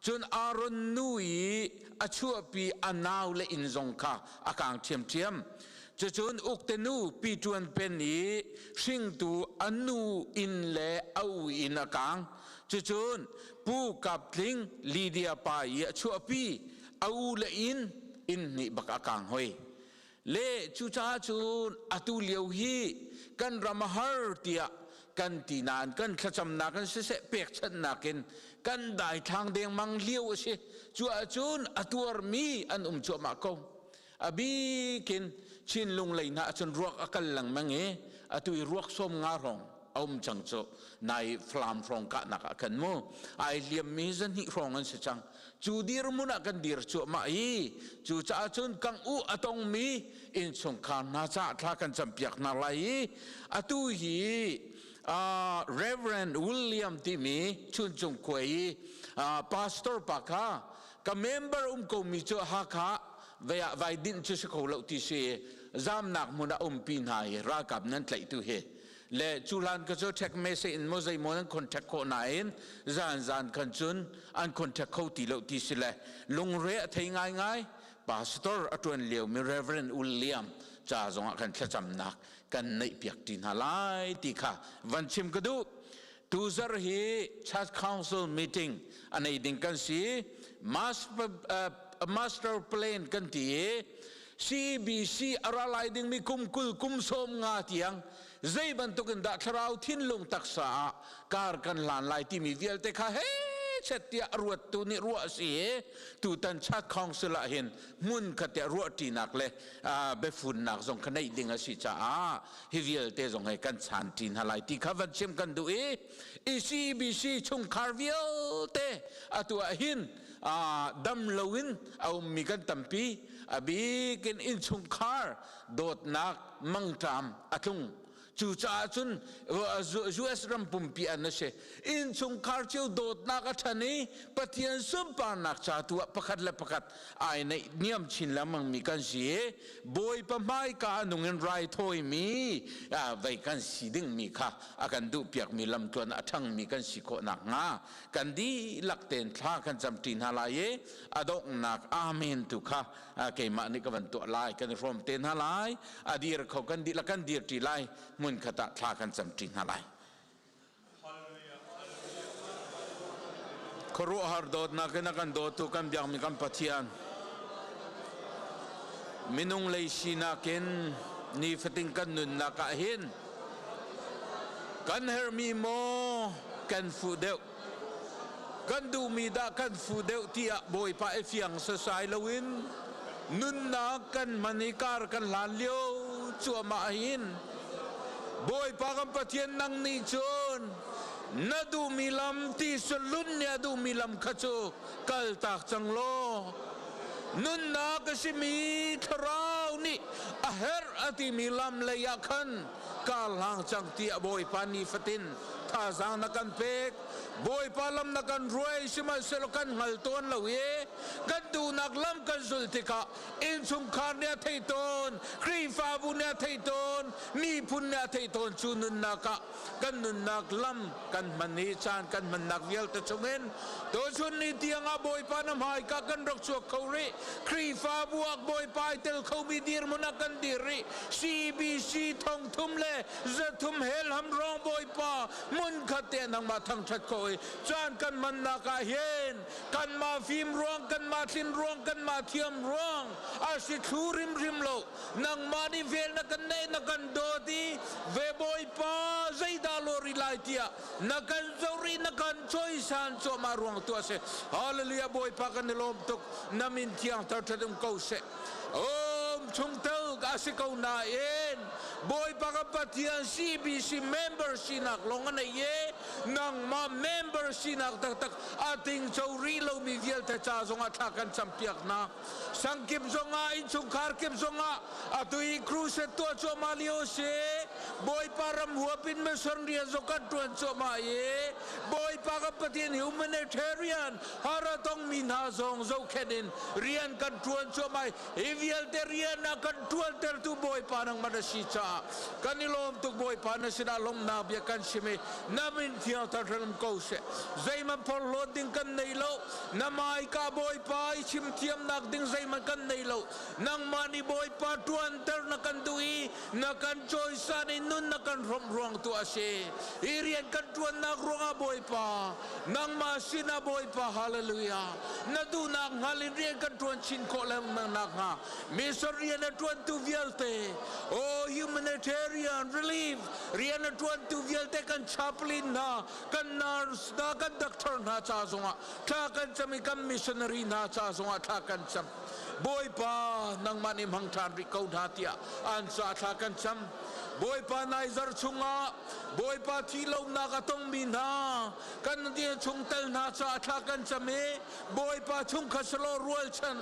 H: Cun Aaron nu i a chuahpi a nau le inn zong kha a kang ṭhiamṭhiam. Cucun ukte nu pi ṭuan pen i hringtu a nu inn le a u inn a kang. Cucun Pu Kap Tling Lydia pa i a chuahpi a u le inn inn hnih bak a kang hoi. Le cucaah cun atu lio hi kan ram a har tiah kan ti nain kan thlacamnak in siseh pekchanhnak in kan daithlang dengmang lio a si. Cu ahcun a tuarmi an um cuahmah ko. A bikin Chinlung lei hna ahcun ruak a kal lengmang i atu i ruak 50 hrawng a um cang cu nai Falam hrawng kahnak ah khan mu ai liammi 200 hrawng an si cang. Cu dirhmun ah kan dir cuahmah i cucaah cun kang u a tongmi innchungkhar hna caah thla kan campiak hna lai i atu hi Reverend William timi Chuncung khua i pastor pa kha ka member um komi cu Hakha vei ah vai dinh cu si kho lo ti si zamnak hmun ah umpi hna i ralkap nan tlaih tu hi le cu hlan ka cu text message in maw zeimaw nan contact khawh nain zan zan khan cun an contact kho ti lo ti si le lungre a thei ngaingai pastor a tuan lio mi Reverend William ca zongah kan thlacamnak kan neih piak ti hna lai ti kha van chim ka duh. Tuzar hi church council meeting a nei ding kan si. Master plan kan ti i CBC a ra lai dingmi kum 20 kum 50 tiang zei bantuk in dah thlarau thinlung taksa ah kar kan hlan lai timi vialte kha he chet tiah ruattu nih ruah a si i tutan church council ah hin hmun khat tiah ruahṭinak le biafunnak zong kha neih ding a si caah hi vialte zong he kan chan ṭi hna lai ti kha van chim kan duh i ECBC chungkhar vialte atu ah hin dam loin a ummi kan tampi. A bikin innchungkhar dawtnak mangṭam a tlung. Cucaah cun US ram pumpi an a si. Innchungkhar cio dawtnak a ṭhan i Pathian sunparnak ca tu ah pakhat le pakhat ai neih niam chin lengmang mi kan si i Bawipa hmaika a nung in raithawimi vei kan si dingmi kha a kan duhpiakmi lamtluan a ṭhangmi kan si khawh nakhnga kan dihlak tein thla kan camṭi hna lai i a donghnak amen tu kha keimah nih ka van tuah lai, kan i hrawm te hna lai. A dir kho kan dihlak kan dir ṭi lai, hmun khat ah thla kan camṭi hna lai. Khuaruahhar dawtnak in a kan dawtu kan biakmi kan Pathian, minung lei sinak in nifatin kan nunnak ah hin kan herhmi maw kan fuh deuh, kan duhmi dah kan fuh deuh tiah Bawipa i fiang sasai loin nunnak kan hman i kar kan hlan lio cuahmah hin Bawipa kan Pathian, nang nih cun Na duhmi lam ti sulun nih a duhmi lam kha cu kaltak cang law nunnak a simi thlarau nih a herh a timi lam lei ah khan kar hlang cang tiah Bawipa nifatin thazaang na kan pek. Bawipa lam na kan hruai, sihmanhsehlaw kan hngal tawn lo i kan duhnak lam kan zulh tikah innchungkhar nih a theih tawn, Khrihfabu nih a theih tawn, miphun nih a theih tawn. Cu nunnak ah kan nunnak lam kan hman i caan kan hmannak vialte chungin tuchun ni tiangah Bawipa na hmaika kan rak chuak kho rih. Khrihfabu ah Bawipa ai tel khomi dirhmun ah kan dir rih. CBC thongthum le zathum helham rong Bawipa hmunkhat te nangmah thangṭhat ko i caan kan hmannak ah hin kanmah fim ruang, kanmah tlin ruang, kanmah thiam ruang a si thlu rimrim lo. Nangmah nih vel na kan neih, na kan dawt i ve Bawipa zeidah lawri lai tiah na kan zoh rih, na kan cawisan cuahmah ruang tu a si. Hallelujah. Bawipa, kan i lawm tuk. Na min thiang thar um ko seh. Om chungtel a si ko nain Bawipa ka Pathian, CBC member sinak lawng a nei i nangmah member sinak taktak a tingco rih lomi vialte ca zongah thla kan campiak hna. Sangkip zongah, innchungkhar kip zongah atu i crusade tuah cuahmah lio si. Bawipa ram huap in mission rian zong kan ṭuan cuahmah i Bawipa kan Pathian humanitarian haratong mi hna zong zohkhenh in rian kan ṭuan cuahmah. Hi vialte rian a kan ṭuantertu Bawipa nangmah na si caah kan i lawm tuk. Bawipa, na sinah lawmhnak bia kan chim i na min thiang thar ko seh. Zeihmanh phorhlawt ding kan nei lo na hmaika, Bawipa. I chim thiamnak ding zeihmanh kan nei lo. Nangmah nih Bawipa ṭuanter na kan duh i na kan cawisan i nun na kan hrawmh ruang tu a si. Hi rian kan ṭuannak ruangah Bawipa nangmah sinah, Bawipa, hallelujah, na duhnak hngal in rian kan ṭuan chin khawh lengmang nakhnga, mission rian a ṭuantu vialte, oh, humanitarian relief rian a ṭuantu vialte, kan chaplain hna, kan nurse hna, kan doctor hna ca zongah thla kan cam i kan missionary hna ca zongah thla kan cam. Bawipa, nangmah nih hmang ṭhan rih ko hna tiah an ca thla kan cam. Bawipa, nai zarh chungah Bawipa thi lonak a tongmi hna kan chungtel hna caah thla kan cam i Bawipa chungkhat selaw rualchan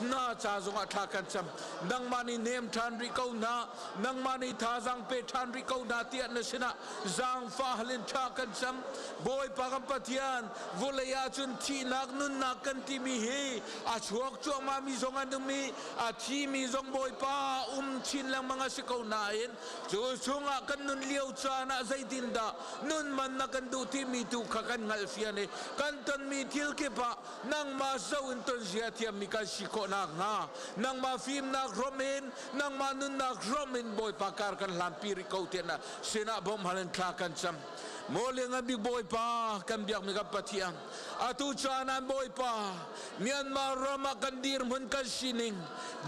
H: hna ca zongah thla kan cam. Nangmah nih nem ṭhan rih ko hna, nangmah nih thazaang pe ṭhan rih ko hna tiah na sinah zaangfah halin thla kan cam. Bawipa kan Pathian, vawlei ah cun thihnak nunnak kan timi hi a chuak cuahmah mi zong an um i a thimi zong, Bawipa, um chin lengmang a si ko nain cu chungah kan nun lio caan ah zeitindah nun man na kan duh timi tu kha kan hngalhfian i kan tonmi thil kip ah nangmah zo in ton zia thiammi kan si khawh nakhnga, nangmah fimnak hrawm in, nangmah nunnak hrawm in, Bawipa, kar kan hlanpi rih ko tiah na sinah bawmhal in thla kan cam. Maw Lianngan Bik Bawipa, kan biakmi kan Pathian, atu caan ah Bawipa, Myanmar ram ah kan dirhmun, kan sining,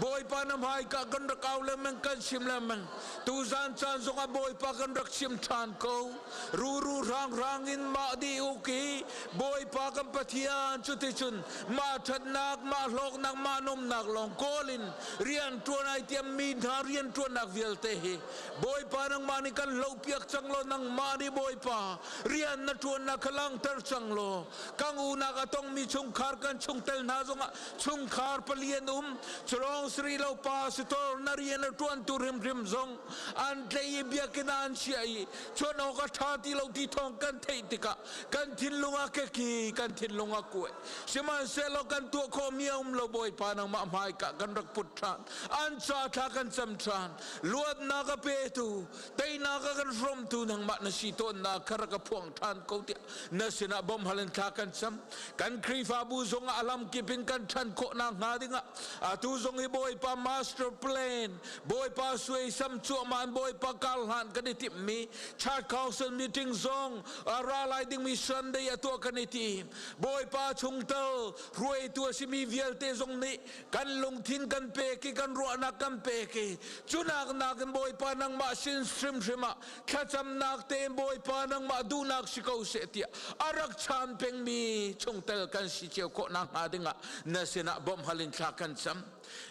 H: Bawipa, na hmaika kan rak au lengmang, kan chim lengmang. Tuzan caan zongah, Bawipa, kan rak chim ṭhan ko. Ruru rang rang in mah di uk i Bawipa kan Pathian, cuticun mah ṭhatnak, mah hlawknak, mah nomnak lawng kawl in rian ṭuan ai tiammi hna rian ṭuannak vialte hi, Bawipa, nangmah nih kan hlohpiak cang law, nangmah nih, Bawipa, rian na ṭuannak kha langhter cang law kan unak a tongmi chungkhar kan chungtel hna zongah chungkhar pali an um. Culawng siri lo, pastor na rian a ṭuantu hrimhrim zong an tlei i biakinn ah an chiah i chuan awk a ṭha ti lo ti thawng kan theih tikah kan thinlung a keki, kan thinlung a kuai. Sihmanhsehlaw kan tuah khawhmi a um lo. Bawipa, nangmah hmaika kan rak put ṭhan, an ca thla kan cam ṭhan. Luatnak a petu, teinak a kan hrawmtu nangmah na si tawnnak kha rak a phuang ṭhan ko tiah na sinah bawmhal in thla kan cam. Kan Khrihfabu zongah a lamkip in kan ṭhan khawhnak hnga dingah atu zong hi Bawipa master plan, Bawipa suaisam cuahmah in Bawipa kar hlan kan i timhmi church council meeting zong a ra lai dingmi Sunday a tuah kan i tim. Bawipa, chungtel hruaitu a simi vialte zong nih kan lungthin kan pek i kan ruahnak kan pek i cunak nakin, Bawipa, nangmah sin hrimhrim ah thlacamnak tein, Bawipa, nangmah duhnak si ko seh tiah a rak chan pengmi chungtel kan si cio khawh nakhnga dingah na sinah bawmhhal in thla kan cam.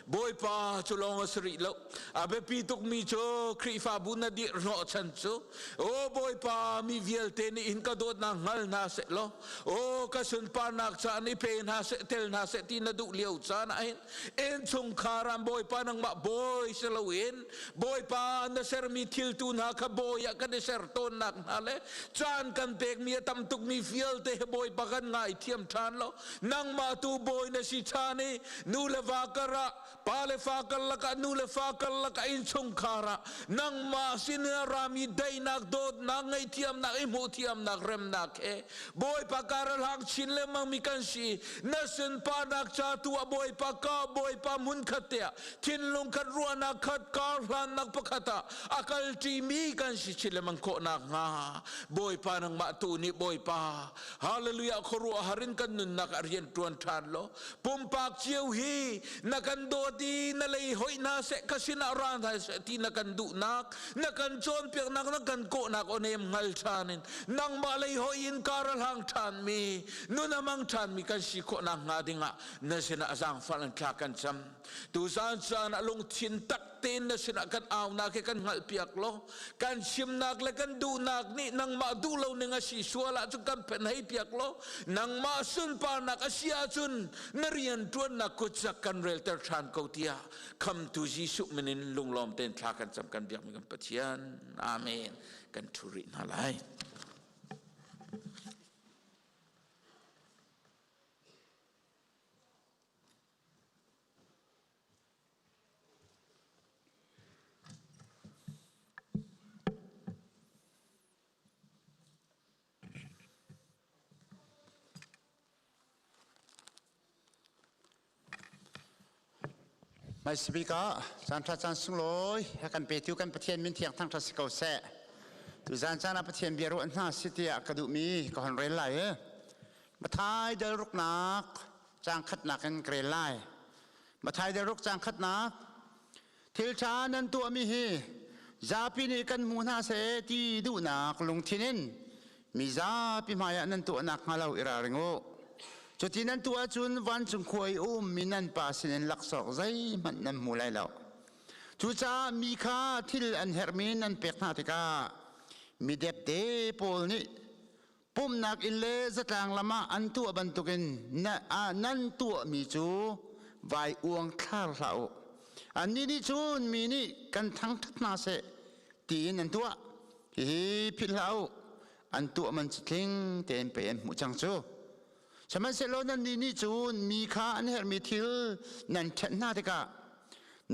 H: Bawipa cu lawng a si rih lo. A biapi tukmi cu Khrihfabu na dirh hnawhchan cu Aw Bawipa mi vialte nih hin ka dawtnak hngal hna seh law aw ka sunparnak ca an i pe hna seh tel hna seh ti na duh lio caan ah hin innchungkhar ah Bawipa nangmah bawi si loin Bawipa na sermi thil tu hna kha bawi ah kan i ser tawnnak hna le caan kan pekmi a tam tukmi vialte he Bawipa kan ngaithiam ṭhan lo nangmah tu bawi na si ṭhan i nu le va karah pa le fa karlak ah nu le fa karlak ah innchungkhar ah nangmah sin in a rami daihnak dawtnak ngaihthiamnak i hmuhthiamnak remnak he Bawipa kar a hlang chin lengmang mi kan si na sunparnak ca tu ah Bawipa ka Bawipa hmun khat te ah thinlung khat ruahnak khat kar hlannak pakhat ah a kal ṭimi kan si chin lengmang khawh nak hnga Bawipa nangmah tu nih Bawipa Hallelujah khuaruahhar in kan nunnak ah rian ṭuan ṭhan law pumpak cio hi na kan dawt i na lei hoih hna seh ka sinah ra hna seh ti na kan duhnak na kan cawnpiaknak na kan kawhnak aw-nem hngal ṭhan in nangmah lei hoih in kar a hlang ṭhanmi nun a mang ṭhanmi kan si khawhnak hnga dingah na sinah zaangfah in thla kan cam tuzaan caan ah lungthin tak tein na sinah kan aunak hi kan hngalhpiak law kan chimnak le kan duhnak nih nangmah duh lo ning a si sual ahcun kan phen hei piak law nangmah sunparnak a si ahcun na rian ṭuannak kutzak kan relter ṭhan ko tiah khamtu Jesuh min in lunglawm tein thla kan cam kan biakmi kan Pathian amen kan ṭhu rih hna lai.
I: Hmaisabik ah caan ṭha caan sunglawi a kan petu kan Pathian min thiang thangṭhat si ko seh. Tuzaan caan ah Pathian bia ruah hna si tiah ka duhmi ka hon rel lai i Mathai dal ruknak caang khatnak in ka rel lai. Mathai dal ruk caang khatnak thil ṭha nan tuahmi hi zapi nih kan hmu hna seh ti duhnak lungthin in mi zapi hmaiah nan tuahnak hnga lo i ralring u. Cuti nan tuah ahcun vancung khua i ummi nan pa sinin laksawng zeihmanh nan hmu lai lo. Cucaah mi kha thil an herhmi nan pek hna tikah mi depde pawl nih Pumhnak inn le zatlang lam ah an tuah bantukin nan tuahmi cu vai uang thlar hlah u. Annih nih cun mi nih kan thangṭhat hna seh tiin an tuah. Hihi philh hlah u, an tuah man cu tling tein pei an hmuh cang cu. Sihmanhsehlaw nannih nih cun mi kha an herhmi thil nan ṭhenh hna tikah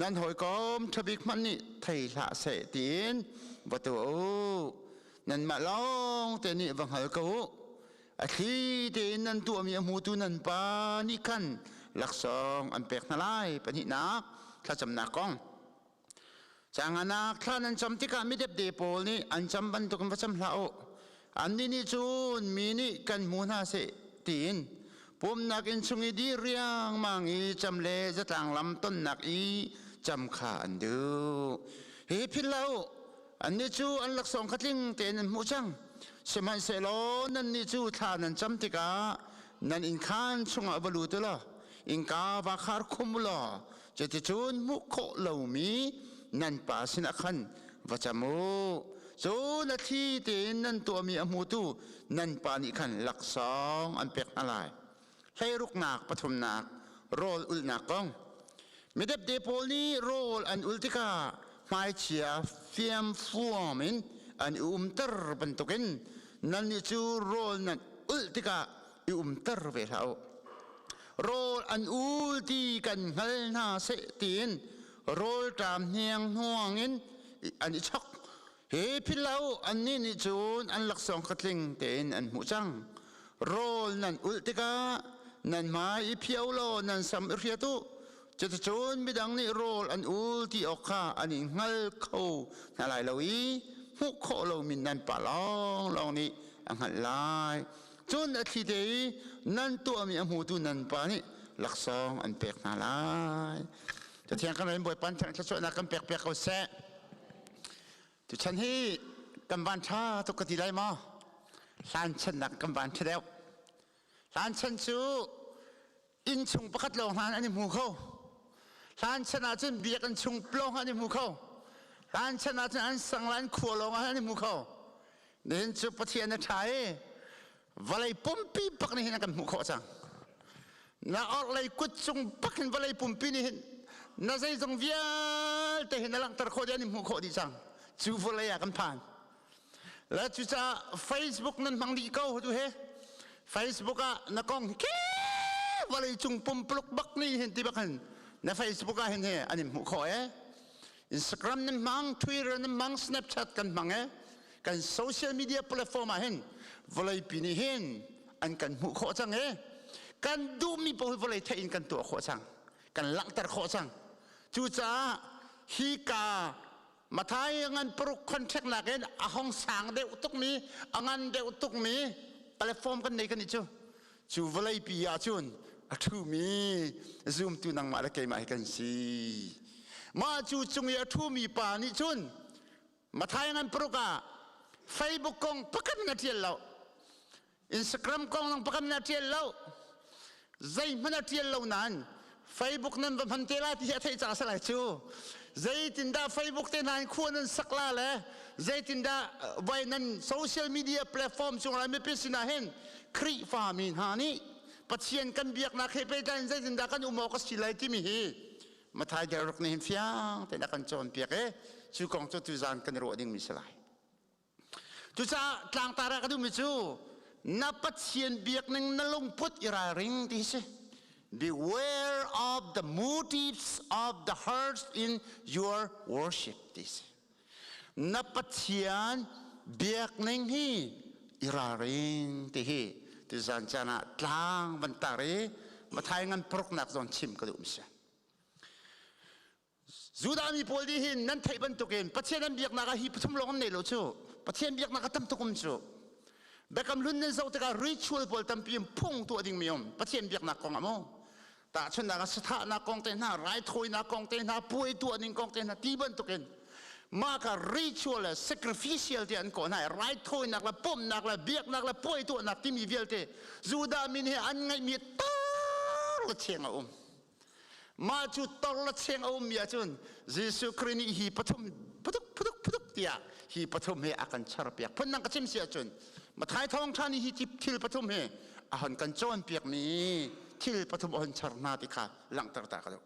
I: nan hawikom ṭhabik hmanh nih thei hlah seh tiin va tuah u. Nanmah lawng te nih va hngal ko u. A thli tein nan tuahmi a hmutu nan pa nih khan laksawng an pek hna lai. Pahnihnak thlacamnak kong. Canganak thla nan cam tikah midepde pawl nih an cam bantukin va cam hlah u. Annih nih cun mi nih kan hmu hna seh tiin pumnak inn chung i dir riangmang i cam le zatlang lam tonnak i cam kha an duh. Hi philh hlah u, annih cu an laksawng kha tling tein an hmuh cang. Sihmanhsehlaw nannih cu thla nan cam tikah nan innkhaan chungah va lut u law innka va khar khum u law Cuticun hmuh khawh lomi nan pa sinah khan va cam u. Cun a thli tein nan tuahmi a hmutu nan pa nih khan laksawng an pek hna lai. Hleiruknak pathumnak rawl ulhnak kong. Midepde pawl nih rawl an ul tikah hmaichia fiamfuam in an i umter bantukin nannih cu rawl nan ulh tikah i umter ve hlah u. Rawl an ul ti kan hngal hna seh tiin rawlṭam hniang hnuang in an i chok. Hi philh lo annih nih cun an laksawng kha tling tein an hmuh cang. Rawl nan ulh tikah nan hmai i phio law nan sam i hriat u. Cuticun midang nih rawl an ul ti awk kha an in hngal kho hna lai lo i hmuh khawh lomi nan pa lawnglawng nih a hngalh lai. Cun a thli te i nan tuahmi a hmutu nan pa nih laksawng an pek hna lai. Cathiang kan rin Bawipa thluachuahnak kan pek piak ko seh. Tuchan hi kan van ṭha tuk ka ti lai maw? Hlan channak kan van ṭha deuh. Hlan chan cu innchung pakhat lawng hna an i hmu kho. Hlan chan ah cun biakinn chung lawng an i hmu kho. Hlan chan ah cun an sang le an khua lawng ah an i hmu kho. Nihin cu Pathian a ṭha i vawlei pumpi bak nih hin a kan hmuh khawh cang. Na orhlei kut cung bak hin vawlei pumpi nih hin na zeizong vialte hin na langhter khawh dih an i hmuh khawh dih cang. Cu vawlei ah kan phan. Le cucaah Facebook nan hmang dih ko tu he. Facebook ah na kong ke vawlei cung pumpuluk bak nih hin ti bak hin na Facebook ah hin he an in hmuh khawh e. Instagram nan hmang, Twitter nan hmang, Snapchat kan hmang e. Kan social media platform ah hin vawlei pi nih hin an kan hmuh khawh cang e. Kan duhmi paoh hi vawlei theih in kan tuah khawh cang. Kan langhter khawh cang. Cucaah hi ka Mathai ngan paruk contract nakin a hong sang deuh tukmi, a ngan deuh tukmi platform kan nei kan i cu. Cu vawlei pi ah cun a ṭhumi zumtu nangmah le keimah hi kan si. Mah cu cung i a ṭhumi pa nih cun Mathai ngan paruk ah Facebook kong pakhat na ṭial lo. Instagram kong zong pakhat na ṭial lo. Zeihmanh a ṭial lo nain Facebook nan va hman te la ti hi a theih caah a si lai cu. Zeitindah Facebook te hna in khua nan sak la le zeitindah vai nan social media platform cungah mipi sinah hin Khrihfa mi hna nih Pathian kan biaknak he pehtlai in zeitindah kan um awk a si lai timi hi Mathai Deruk nih hin fiang tein a kan cawnpiak i cu kong cu tuzaan kan i ruah dingmi si lai. Cucaah tlangtar ah ka duhmi cu na Pathian biakning na lungput i ralring ti hi si. Beware of the motives of the hearts in your worship ti si. Na Pathian biakning hi i ralring ti hi tuzan caan ah tlang van tar i Mathai ngan paruknak zawn chim ka duh mi si. Judah mi pawl nih hin nan theih bantukin Pathian an biaknak ah hi pathum lawng an nei lo cu. Pathian biaknak a tam tuk um cu. Biakam hlun nan zoh tikah ritual pawl tampi in phung tuah dingmi um. Pathian biaknak kong ah mu. Tahchunhnak ah sathahnak kong te hna, raithawinak kong te hna, puai tuah ning kong te hna ti bantukin mah kha ritual le sacrificial ti an kawh hna i raithawinak le pumhnak le biaknak le puai tuahnak timi vialte Judah min he an ngeihmi tar le cheng a um. Mah cu tor le cheng a ummi ahcun Jesuh Khrih nih hi pathum phutuk phutuk phutuk tiah hi pathum hi a kan charpiak. Phundang ka chim si ahcun Mathai thawngṭha nih hi thil pathum hi a hon kan cawnpiakmi thil pathum a hon char hna ti kha langhter ta ka duh.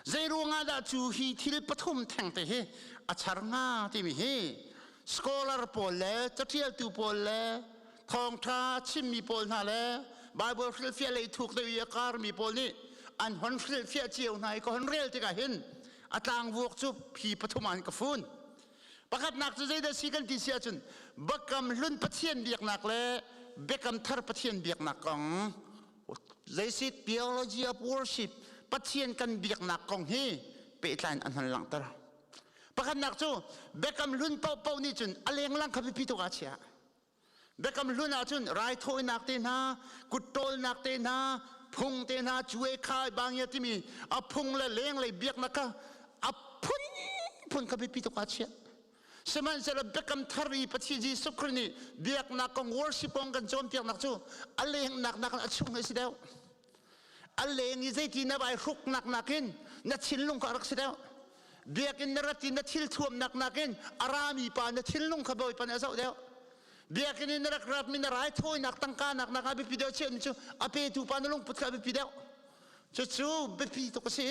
I: Zei ruangah dah cu hi thil pathum thengte hi a char hnga timi hi scholar pawl le caṭialtu pawl le thawngṭha chimmi pawl hna le Bible hrilhfiah lei thuk deuh i a karmi pawl nih an hon hrilhfiah cio hna i ka hon rel tikah hin a tlangvuak cu phi pathum ah an ka fun. Pakhatnak cu zeidah si kan ti si ahcun Biakam hlun Pathian biaknak le Biakam thar Pathian biaknak kong zeisi theology of worship Pathian kan biaknak kong hi pehtlai in an hon langhter. Pakhatnak cu Biakam hlun paohpaoh nih cun a lenglang kha biapi tuk ah a chiah. Biakam hlun ahcun raithawinak te hna, kut ṭawlnak te hna, phung te hna, cue khai bangia timi a phung le lenglei biaknak kha a phunphun kha biapi tuk ah chiah. Sihmanhsehlaw biakam thar i Pathian Jesuh Khrih nih biaknak kong worship kong kan cawnpiaknak cu a lengnak nakin a chung hi a si deuh. A leng i zeiti na vai hruknak nakin na thinlung kha a rak si deuh. Biakinn na rat i na thil thuamnak nakin a rami pa na thinlung kha Bawipa nih a zoh deuh. Biakinn in na rak ratmi na raithawinak tangka nak nak ah biapi deuh chiahmi cu a petu pa na lungput kha a biapi deuh. Cucu biapi tuk a si.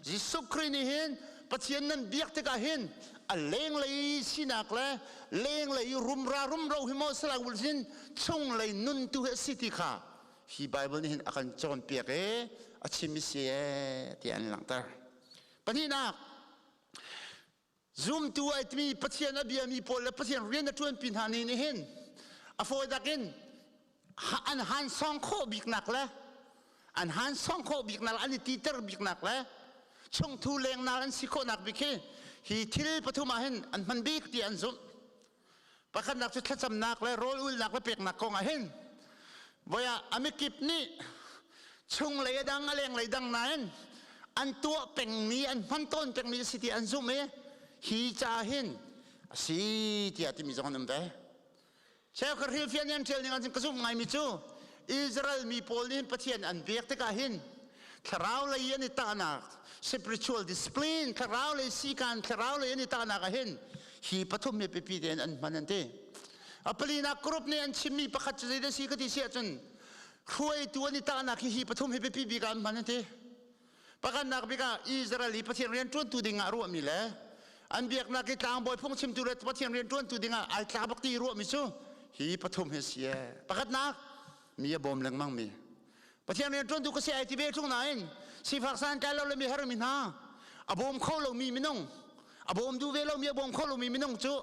I: Jesuh Khrih nih hin Pathian nan biak tikah hin a lenglei sinak le lenglei rumra rumro hi maw salai hin chunglei nun tu hi a si ti kha hi Bible nih hin a kan cawnpiak i a chim i si ee tiah an langhter. Pahnihnak, zumtu ai timi Pathian a biami pawl le Pathian rian a ṭuanpi hna nih nih hin a fawi dak in an han song khawh biknak le an han song khawh biknak an i titer biknak le chungthu lengnak an si khawhnak bik hi hi thil pathum ah hin an hman bik ti an zumh. Pakhatnak cu thlacamnak le rawl ulnak le peknak kong ah hin voi ah a mikip nih chunglei a dang a lenglei dang nain an tuah pengmi an hman tawn pengmi a si ti an zumh i hi ca hin a si tiah timi zong an um ve. Cheukhat hrilhfiah nih an ṭial ning ahcun ka zumh ngaimi cu Israel mi pawl nih Pathian an biak tikah hin Thlarau lei an i tahnak spiritual discipline, thlarau lei sikan, thlarau lei an i tahnak ah hin hi pathum hi pipi tein an hman an ti. A palinak group nih an chimmi pakhat cu zeidah si ka ti si ahcun hruaitu an i tahnak hi hi pathum hi biapi bik ah an hman an ti. Pakhatnak bik ah Israel i Pathian rian ṭuantu ding ah ruahmi le an biaknak i tlangbawi phungchimtu le Pathian rian ṭuantu ding ah ai tla bak ti ruahmi cu hi pathum hi si ee. Pakhatnak mi a bawm lengmang mi. Pathian rian ṭuantu ka si ai ti ve ṭung nain sifak santlai lo le mi har mi hna a bawm kho lomi minung a bawm duh ve lomi a bawm kho lomi minung cu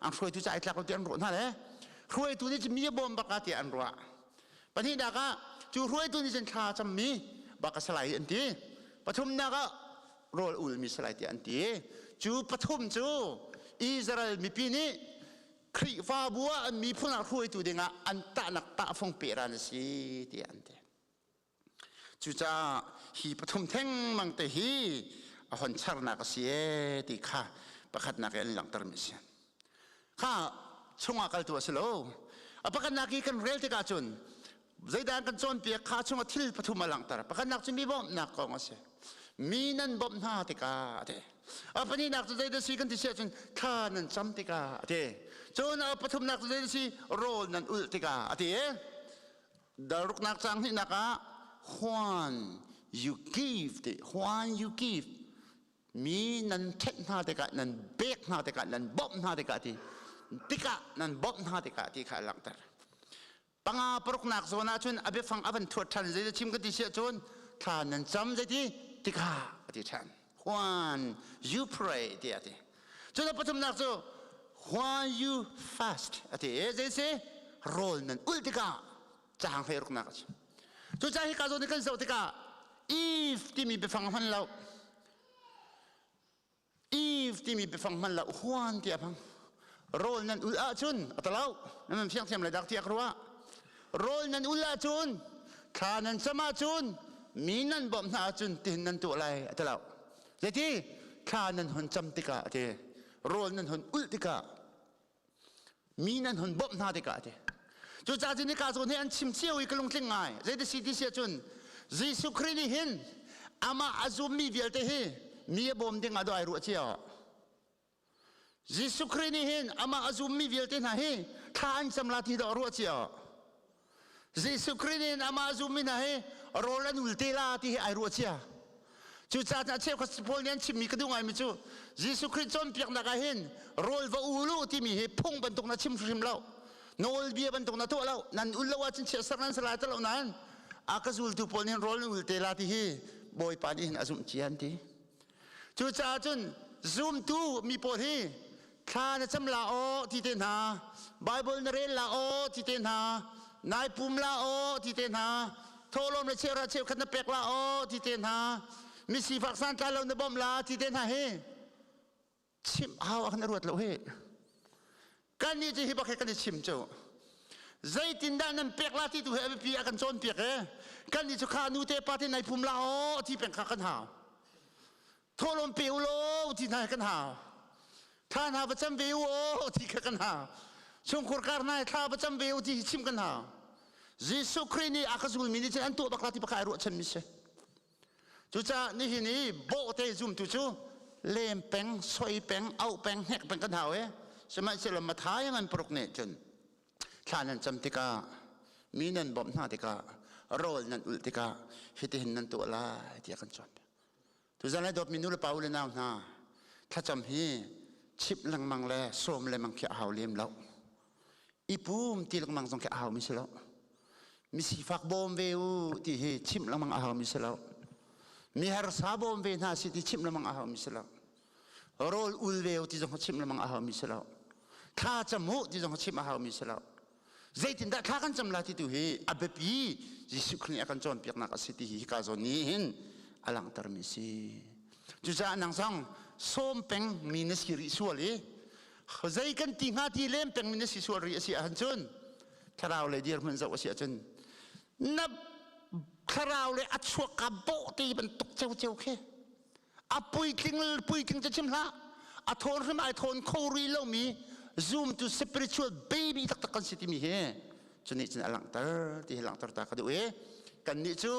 I: an hruaitu ca ai tlak lo ti an ruah hna le hruaitu nih mi a bawm bak ah tiah an ruah. Pahnihnak ah cu hruaitu nih cun thla cammi bak a si lai an ti. Pathumnak ah rawl ulmi si lai tiah an ti. Cu pathum cu Israel mipi nih Khrihfabu ah an miphun ah hruaitu dingah an tahnak tahfung pehran a si tiah an ti. Cucaah hi pathum thengmang te hi a hon charnak a si ee ti kha pakhatnak i an langhtermi a si. Kha chungah kaltu a si lo. A pakhatnak i kan rel tikah cun zeidah kan cawnpiak kha chungah thil pathum a langhter. Pakhatnak cu mi bawmhnak kong a si. Mi nan bawmh hna tikah a ti. A pahnihnak cu zeidah si kan ti si ahcun thla nan cam tikah a ti. Cun a pathumnak cu zeidah si rawl nan ulh tikah a ti. Daruknak caang hnihnak ah when you give ti when you give mi nan ṭhenh hna tikah nan bek hna tikah nan bawmh hna tikah ti tikah nan bawmh hna tikah ti kha a langhter. Panga paruknak zawn ahcun a biafang a van thuat ṭhan zei chim ka ti si ahcun thla nan cam zeiti tikah a ti ṭhan. When you pray ti a ti. Cun a pathumnak cu when you fast a ti i zei si rawl nan ulh tikah caang hlei ruknak a si. Cucaah hika zawn i kan zoh tikah if timi biafang hman lo if timi biafang hman lo huan ti a hmang. Rawl nan ulh ahcun a talo nan man fiang thiam lai dak tiah ka ruah. Rawl nan ulh ahcun thla nan cam ahcun mi nan bawmh hna ahcun tihin nan tuah lai a talo. Zeiti thla nan hun cam tikah a ti rawl nan hun ulh tikah mi nan hun bawmh hna tikah a ti. Cucaah cun hika zawn hi an chim cio i ka lungtling ngai. Zeiti si ti si ahcun Jesuh Khrih nih hin amah a zummi vialte hi mi a bawm ding ah dawh ai ruah cio. Jesuh Khrih nih hin amah a zummi vialte hna hi thla an cam la ti dawh ruah cio. Jesuh Khrih nih hin amah a zummi hna hi rawl an ul te la ti hi ai ruah cia. Cucaah a cheukhat pawl nih an chimmi ka duh ngaimi cu Jesuh Khrih cawnpiaknak ah hin rawl va ul u timi hi phung bantuk na chim hrim lo. Nawlbia bantuk na tuah lo. Nan ul lo ahcun chiatserh nan si lai ti lo nain a ka zultu pawl nih rawl an ul te la ti hi Bawipa nih hin a zumh cia an ti. Cucaah cun zumtu mi pawl hi thla na cam la aw ti te hna, Bible na rel la aw ti te hna, nai pum la aw ti te hna, thawhlawm le cheuhra cheukhat na pek la aw ti te hna, mi sifak santlai lo na bawmh la ti te hna hi chimh hau ah khan a ruat lo hi. Kannih cu hi bak hi kan i chim cu. Zeitindah nan pek la ti tu hi a biapi a kan cawnpiak e. Kannih cu kha nu te pa te nai phum la aw ti peng kha kan hau. Thawhlawm pe u law ti hna hi kan hau. Thla hna va cam ve u aw ti kha kan hau. Chungkhur kar hna hi thla va cam ve u ti hi chim kan hau. Jesuh Khrih nih a ka zulmi nih cun an tuah bak la ti bak ai ruahchan mi si. Cucaah nihin i bawhte zumtu cu lem peng, soi peng, auh peng, hnek peng kan hau e. Sihmanhsehlaw Matthai ngan paruk nih cun thla nan cam tikah mi nan bawmh hna tikah rawl nan ulh tikah hitihin nan tuah lai tiah kan cawnpiak. Tuzan lai dawtmi nu le pa u le nau hna thlacam hi chimh lengmang le sawm lengmang khi a hau lem lo. I pum ti lengmang zong khi a hau mi si lo. Mi sifak bawm ve u ti hi chimh lengmang a hau mi si lo. Mi harsa bawm ve hna si ti chimh lengmang a hau mi si lo. Rawl ul ve u ti zong chimh lengmang a hau mi si lo. Thla cam u ti zong chimh a hau mi si lo. Zeitindah thla kan cam la ti tu hi a biapi Jesuh Khrih nih a kan cawnpiaknak a si ti hi hika zawn nih hin a langhter mi si. Cucaah nang zong sawm peng mi na si rih sual i zei kan ti hnga ti lem peng mi na si sual rih a si ahcun cun thlarau le dirhmun zoh a si ahcun na thlarau le a chuak ka bawh te bantuk ceu khi a puitling puitling cu chim hlah a thawn hrim ai thawn kho rih lomi zoom to spiritual baby taktak kan si timi hi cu nih cun a langhter ti hi langhter ta ka duh i kan nih cu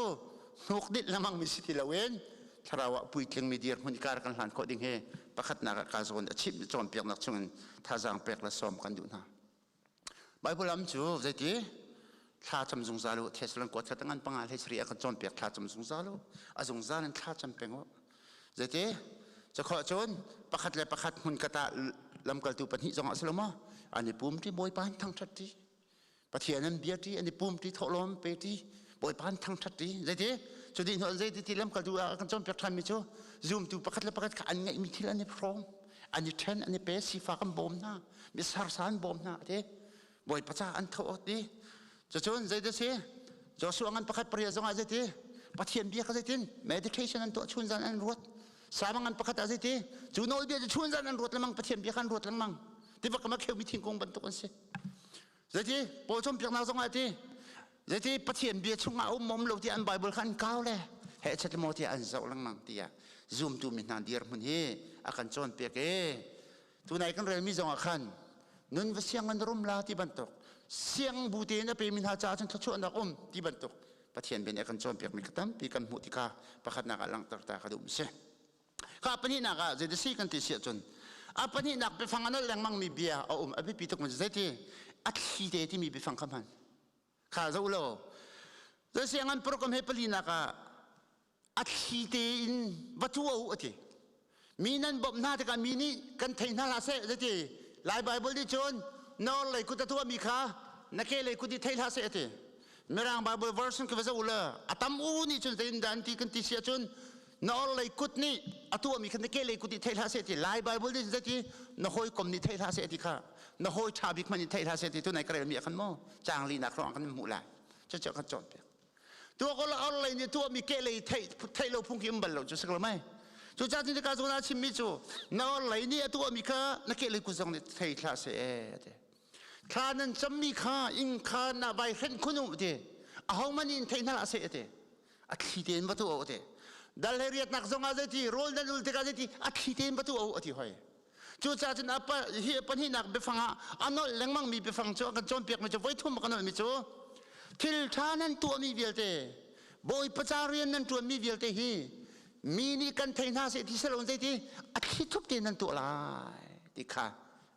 I: Hnuk dit lamang mi si ti loin thlarau ah puitling mi dirhmun kar kan hlan khawh ding hi pakhatnak ah ka zawn a chimh cawnpiaknak chungin thazaang pek le sawm kan duh hna. Bible am cu zeiti thla cam zungzal u Thessalon kuat khat ngan panga hlei sari a kan cawnpiak thla cam zungzal u a zungzal in thla cam peng u zeiti cakhawh cun pakhat le pakhat hmun kata lamkaltu pahnih zong a si lo maw an i pum ti bawipa an thangṭhat ti Pathian an bia ṭi an i pum ṭi thawhlawm pe ṭi Bawipa an thangṭhat ṭi zeiti cu dih hnu zeiti ti lamkaltu ah kan cawnpiak ṭhanmi cu zumtu pakhat le pakhat kha an ngeihmi thil an i hrawm an i ṭhen an i pe sifak an bawm hna mi sarsa an bawm hna ati Bawipa ca an tho ti cucun zeidah si Joshua ngan pakhat paria zongah zeiti Pathian bia kha zeitin meditation an tuah chun zan an ruat Sama ngan pakhat ah zeiti cu nawlbia cu chun zan an ruat lengmang Pathian bia kha an ruat lengmang tiva kam a kheumi thingkung bantuk an si Zeiti Paul cawnpiaknak zong ah ti zeiti Pathian bia chungah um um lo ti an Bible kha an kau le he chet maw tiah an zoh lengmang tiah zumtu mi hna dirhmun hi a kan cawnpiak e tunai kan relmi zong ah khan nun va siang an rum la ti bantuk siang bu tein a pemi hna caah cun thluachuahnak um ti bantuk Pathian bia nih a kan cawnpiak mi ka tampi kan hmuh tikha pakhatnak ah langhter ta ka duh si. Kha pahnihnak ah zei si kan ti si ahcun a pahnihnak biafang a nolh lengmang mi bia a um a biapi tuk mi zeiti a thli te timi biafang kha hman kha zoh law zei siang an program he palinak ah a thli te in va tu o ati mi nan bawmh hna tikah mi nih kan thei hna hlah seh zeiti Lai Bible nih cun nor lei kut a tuah mi kha na ke lei kut i thei hlah seh ati Mirang Bible version ka va zoh la a tam u nih cun zeitin dah an ti kan ti si ahcun na orlei kut nih a tuahmi kha na kehlei kut nih thei hlah seh ti Lai Bible nih zeiti na hawikom nih thei hlah seh ti kha na hawi ṭha bik hmanh nih thei hlah seh ti tunai ka relmi ah khan maw caang linak hrawng kan hmuh lai cucu kan cawnpiak tuah ko la orlei nih tuahmi kehlei theih theih lo phung khi um bal lo cu si ko mai cucaah cun ka zawn ah chimmi cu na orlei nih a tuahmi kha na kehlei kut zong nih thei hlah seh ti thla nan cammi kha inn kha na vai hrenh khun u ti ahohmanh nih in thei hna hlah seh ti a thli tein va tu ti dal he riatnak zong ah zeiti rawl nan ul tikah zeiti a thli tein va tu ati hoi cucaah cun apa hi pahnihnak biafang ah a nolh lengmang mi biafang cu a kan cawnpiak mi cu voi thum a kan nolh mi cu thil ṭha nan tuahmi vialte bawipa ca rian nan ṭuanmi vialte hi mi nih kan thei hna seh ti selo zeiti a thli thup tein nan tuah lai ti kha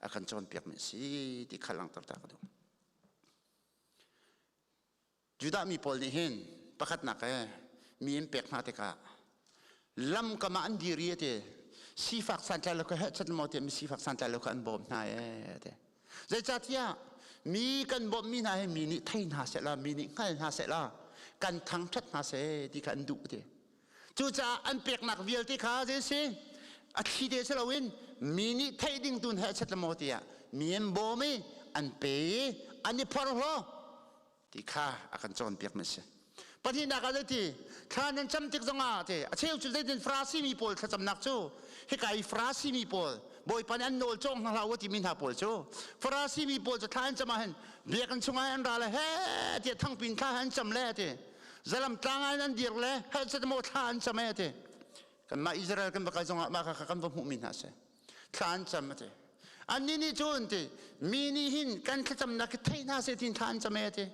I: a kan cawnpiak mi a si ti kha langhter ta ka duh Judah mi pawl nih hin pakhatnak he mi an pek hna tikah lamkam ah an dir i ati sifak santlai lo kha heh chat maw tiah mi sifak santlai lo kha an bawm hna ee ti zeicahtiah mi kan bawmhmi hna hi mi nih thei hna seh la mi nih hngal hna seh la kan thangṭhat hna seh ti kha an duh ti cucaah an peknak vialte kha zei si a thli te si loin mi nih theih ding tu heh chat maw tiah mi an bawm i an pe i an i phorhlaw ti kha a kan cawnpiak mi a si. Pahnihnak ah zeiti thla nan cam tik zongah te a cheu cu zeitin Farasi mi pawl thlacamnak cu hika i Farasi mi pawl Bawipa nih an nawl cawng hna hlah u timi hna pawl cu Farasi mi pawl cu thla an cam ah hin biakinn chungah an ra le he tiah thangpin thla an cam le ti zalam tlang ah an dir le he chat maw thla an cam e ti kanmah Israel kan va kal zongah mah kha kan va hmuh mi hna si thla an cam a ti annih nih cun ti mi nih hin kan thlacamnak hi thei hna seh tin thla an cam e ti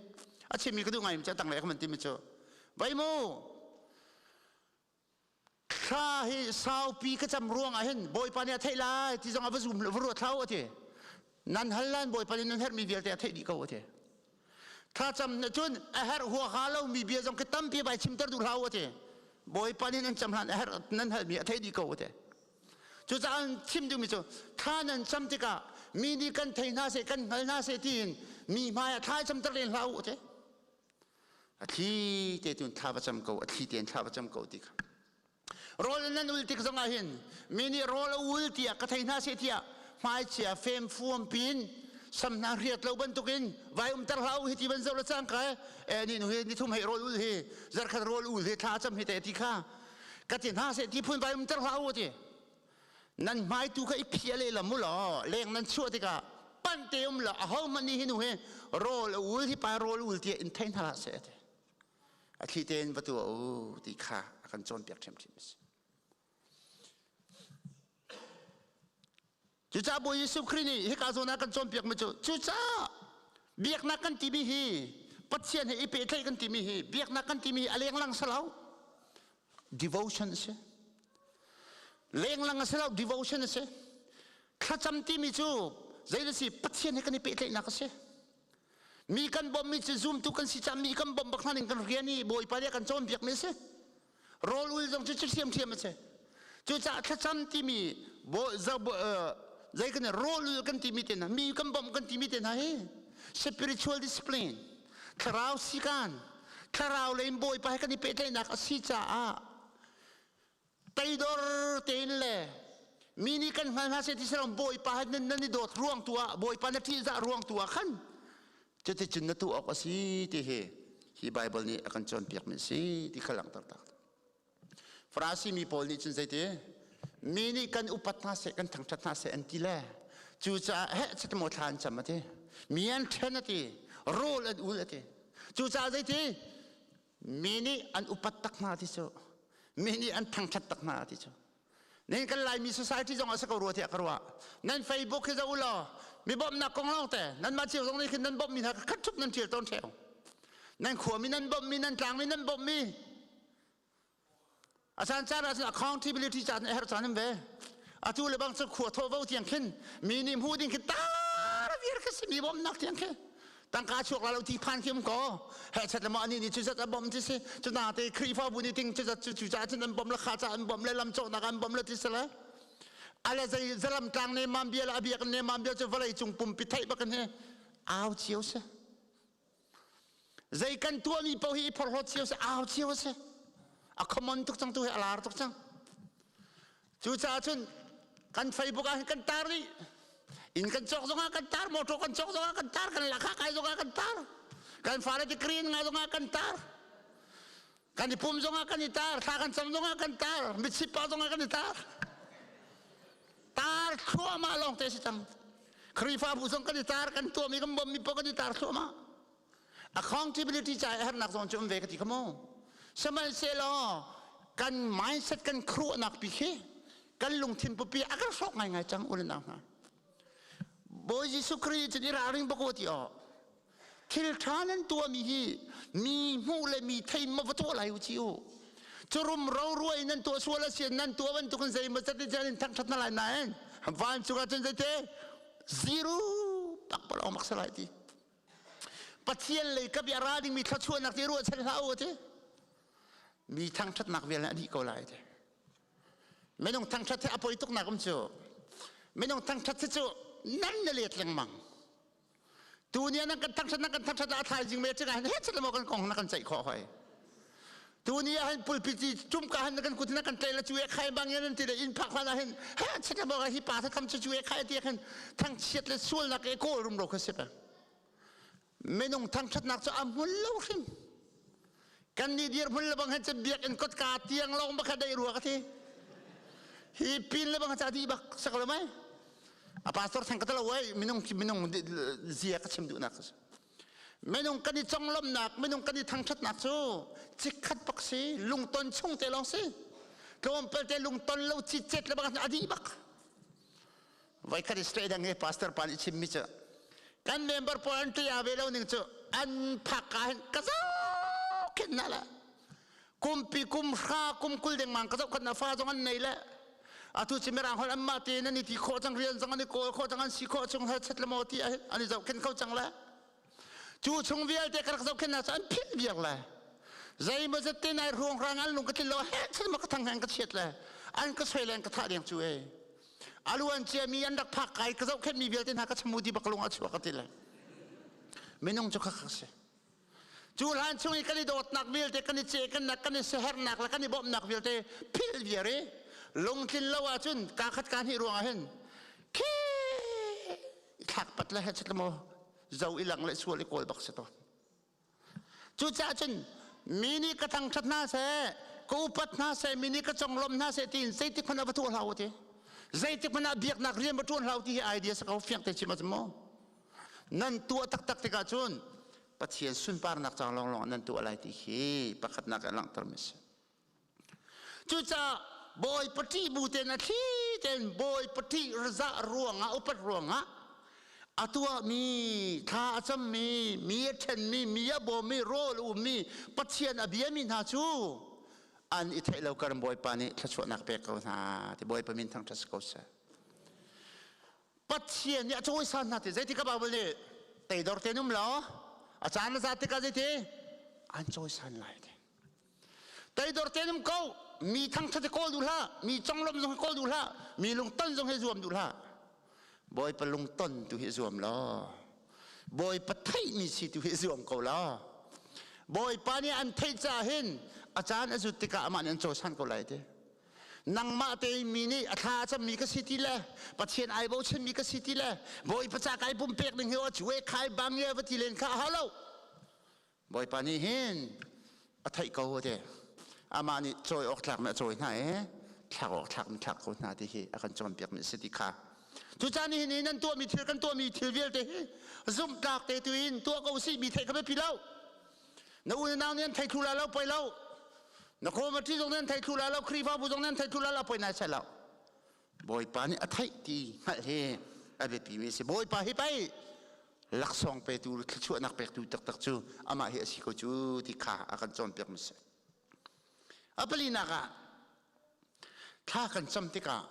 I: a chimmi ka duh ngai mi cu a tanglei ka man timi cu vai mu thla hi saupi ka cam ruang ah hin bawipa nih a theih lai ti zong a va zum va ruat hlah u a ti nan hal lan bawipa nih nan herhmi vialte a theih dih ko a ti thlacam na cun a herh huaha lo mi bia zong khi tampi vai chimter duh hlah u a ti bawipa nih nan cam hlan a herh nan halmi a theih dih ko a ti Cucaah chim duhmi cu thla nan cam tikah mi nih kan thei hna seh kan hngal hna seh tiin mi hmai ah thla camter len hlah u te. A thli te tun thla va cam ko a thli tein thla va cam ko ti kha. Rawl nan ul tik zongah hin mi nih rawl a ul tiah ka thei hna seh tiah hmaichia fem fuam pin sam hna riat lo bantukin vai umter hlah u hi ti ban zoh le cang ka e ni nu hi ni thum hei rawl ul hi zarkhat rawl ul hi thla cam hi te ti kha ka ti hna seh ti phun vai umter hlah u ti nan hmai tu kha i phiah lehlam u law leng nan chuah tikah panh te um law aho hmanh nih hi nu hi rawl a ul hi pa rawl ul tiah in thei hna hlah seh ti a thli tein va tuah u ti kha a kan cawnpiak ṭhiamṭhiam a si cucaah Bawi Jesuh Khrih nih hika zawn ah kan cawnpiak mi cu cucaah biaknak kan timi hi Pathian he i pehtlaih kan timi hi biaknak kan timi hi a lenglang si lo. Devotion a si. Lenglang a si lo, devotion a si. Thlacam timi cu zei na si Pathian he kan i pehtlaihnak a si. Mi kan bawmhmi cu zumtu kan si caah mi kan bawmh bak hna ning kan rian i Bawipa nih a kan cawnpiakmi a si. Rawl ul zong cu ṭhiamṭhiam a si. Cucaah thlacam timi zei kan rawl ul kan timi te hna, mi kan bawmh kan timi te hna hi spiritual discipline, thlarau sikan, thlarau lei in Bawipa he kan i pehtlaihnak a si caah teidor tein le mi nih kan hngal hna seh ti silo Bawipa he nan i dawt ruang tu ah Bawipa na ṭihzah ruang tu ah khan cuticun na tuah awk a si ti hi hi Bible nih a kan cawnpiakmi a si ti kha langhter tak. Farasi mi pawl nih cun zeiti mi nih kan upat hna seh kan thangṭhat hna seh an ti le cucaah heh chitmaw thla an cam a ti mi an ṭhen a ti rawl an ul a ti cucaah zeiti mi nih an upat tak hna ti cu mi nih an thangṭhat tak hna ti cu Nin kan Laimi society zong a si ko rua tiah ka ruah. Nan Facebook hi zoh u law mi bawmhnak kong lawng te nanmah cio zong nih khin nan bawmhmi hna khat ṭhup nan ṭial tawn ṭheo. Nan khuami nan bawmhmi nan tlangmi nan bawmhmi a caan caan ah cun accountability caan a herh caan in ve. Atu le bang cu khua thawh vo tiang khin mi nih hmuh ding khin tar viar kha si mi bawmhnak tiang khi tangka chuak la lo ti phan khi um ko he chat le mo ani ni cu zat a bom ti si cu na te khrihfabu ni ting cu zat cu cu ca cun an bom le kha ca an bom le lam cawhnak an bom le ti si le ala zei zalam tlang ne mam bia le abiak ne mam bia cu vawlei cung pumpi theih bak hin au cio si zei kan tuahmi paoh hi i phorhlawt cio si au cio si a common tuk cang tu hi a lar tuk cang Cucaah cun kan Facebook ah hin kan tar dih. Inn kan cawk zongah kan tar, motor kan cawk zongah kan tar, kan lakha kai zongah kan tar. Kan fale degree ngai zongah kan tar. Kan i pum zongah kan i tar, thla kan cam zongah kan tar, mitchip pa zongah kan i tar. Tar thluahmah lawng te si cang. Khrihfabu zong kan i tar, kan tuahmi kan bawmmi paoh kan i tar thluahmah. Accountability ca i harnak zong cu um ve ka ti kha mu. Sihmanhsehlaw kan mindset kan khuaruahnak pi khi kan lungthin pupi a kan hrawk ngaingai cang u le nau hna. Bawi Jesuh Khrih cun i ralring bak u ti aw. Thil ṭha nan tuahmi hi mi hmuh le mi thei ma va tuah lai u ci u. Curum roruai nan tuah sual a si nan tuah bantukin zeimaw zat in in thangṭhat na lai nain vancung ah cun zeite zero pakpalawng bak si lai ti. Pathian lei ka bia ra dingmi thluachuahnak ti ruahchan hlah u ti. Mi thangṭhatnak vial a dih ko lai ti. Minung thangṭhat hi a poi tuknak um cu. Minung thangṭhat hi cu nan na let lengmang. Tu ni nan kan thangṭhat nan kan thangṭhat a thaizing me ṭing ah hin he maw kan kong na kan ceih khawh hoi. Tu ni ah hin pulpit i ṭumka hin kan kut na kan tlai la cu e khai bang in ti le inn phak hlan ah hin he chet maw hi pa tham cu cu e khai ti khin thangchiat le sualnak e kawl rum ro kha si peng. Minung thangṭhatnak cu a hmun lo hrim. Kan nih dirhmun le bang hin cun biakinn kotka tiang lawng bak kha dei rua ka ti. Hi pin le bang ca di bak sak lo mai. A pastor thang ka talo ai minung minung zia ka chim duhnak ka si. Minung kan i conglawmhnak, minung kan i thangṭhatnak cu chikkhat bak si, lungton chung te lawng si. Tlawmpal te lungton lo citcet le bak a dih bak. Voikhat Israel dang i pastor pa nih chimmi cu kan member pawl an ṭia ve lo ning cu an phak ka hin ka zohkhenh hna le kumpi kum hra kum 20 dengmang ka zohkhenh hna fa zong an nei le atu cu mirang holh anmah tein an i ti khawh cang rian zong an i kawl khawh cang an si khawh chung chet le maw ti an i zohkhenh kho cang le cu chung vialte ka rak zohkhenh hna cu an philh viar le zeimaw zat te nai ruang rang an lung ka tlin lo he chet ma ka thang heng ka chiat le an ka soi le an ka thah deng cu e aluan ciami an rak phak kai ka zohkhenhmi vialte hna ka chamu ti bak lung a chuak ka ti le minung cu kha kha si cu hlan chung i kan i dawtnak vialte kan i cekannak kan i siaherhnak le kan i bawmhnak vialte phil viar i lungtlin lo ahcun kaa khat kaa hnih ruangah hin khi thlak pat le he chet maw zo i lang le sual i kawl bak si tawn Cucaah cun mi nih ka thangṭhat hna seh, ka upat hna seh, mi nih ka conglawmh hna seh tiin zeitik hmanh ah va tuah hlah u ti. Zeitik hmanh ah biaknak rian va ṭuan hlah u ti hi idea si ko fiang te chim ah maw. Nan tuah taktak tikah cun Pathian sunparnak cang lawnglawng nan tuah lai ti hi pakhatnak ah langhtermi a si. Cucaah Bawipa ṭih bu tein a thli tein Bawipa ṭih zah ruangah upat ruangah a tuahmi thla a cammi mi a ṭhenmi mi a bawmmi rawl a ummi Pathian a biami hna cu An i theih lo kar Bawipa nih thluachuahnak pek ko hna ti Bawipa min thangṭhat si ko seh. Pathian nih a cawisan hna ti zeiti ka Bible nih teidor tein um law a caan a zat tikah zeiti an cawisan lai ti. Teidor tein um ko mi thangṭhat hi kawl duh hlah mi conglawmh zong hi kawl duh hlah mi lungton zong hi zuam duh hlah. Bawipa lungton tu hi zuam law Bawipa theihmi si tu hi zuam ko law Bawipa nih an theih caah hin a caan a zut tikah amah nih an cawisan ko lai ti. Nangmah te mi nih a thla a cammi ka si ti le Pathian ai bochanmi ka si ti le Bawipa ca kai pumpek ding hi aw cu khai bang ye va ti len kha a hau lo. Bawipa nih hin a theih ko te. Amah nih cawi awk tlak mi a cawi hna i thlak awk thlak mi thlak ko hna ti hi a kan cawnpiak mi a si ti kha. Cucaah nihin i nan tuahmi thil kan tuahmi thil vialte hi zumhtlak te tu in tuah ko usih mi theih kha biapi lo. Na u na nau nih an thei thlu la lo poi lo. Na committee zong nih an thei thlu la lo, Khrihfabu zong nih an thei thlu la lo poi nai sai lo. Bawipa nih a theih ti hngalh hi a biapi mi a si. Bawipa hi pei laksawng petu thluachuahnak pektu taktak cu amah hi a si ko cu ti kha a kan cawnpiak mi si. A palinak ah thla kan cam tikah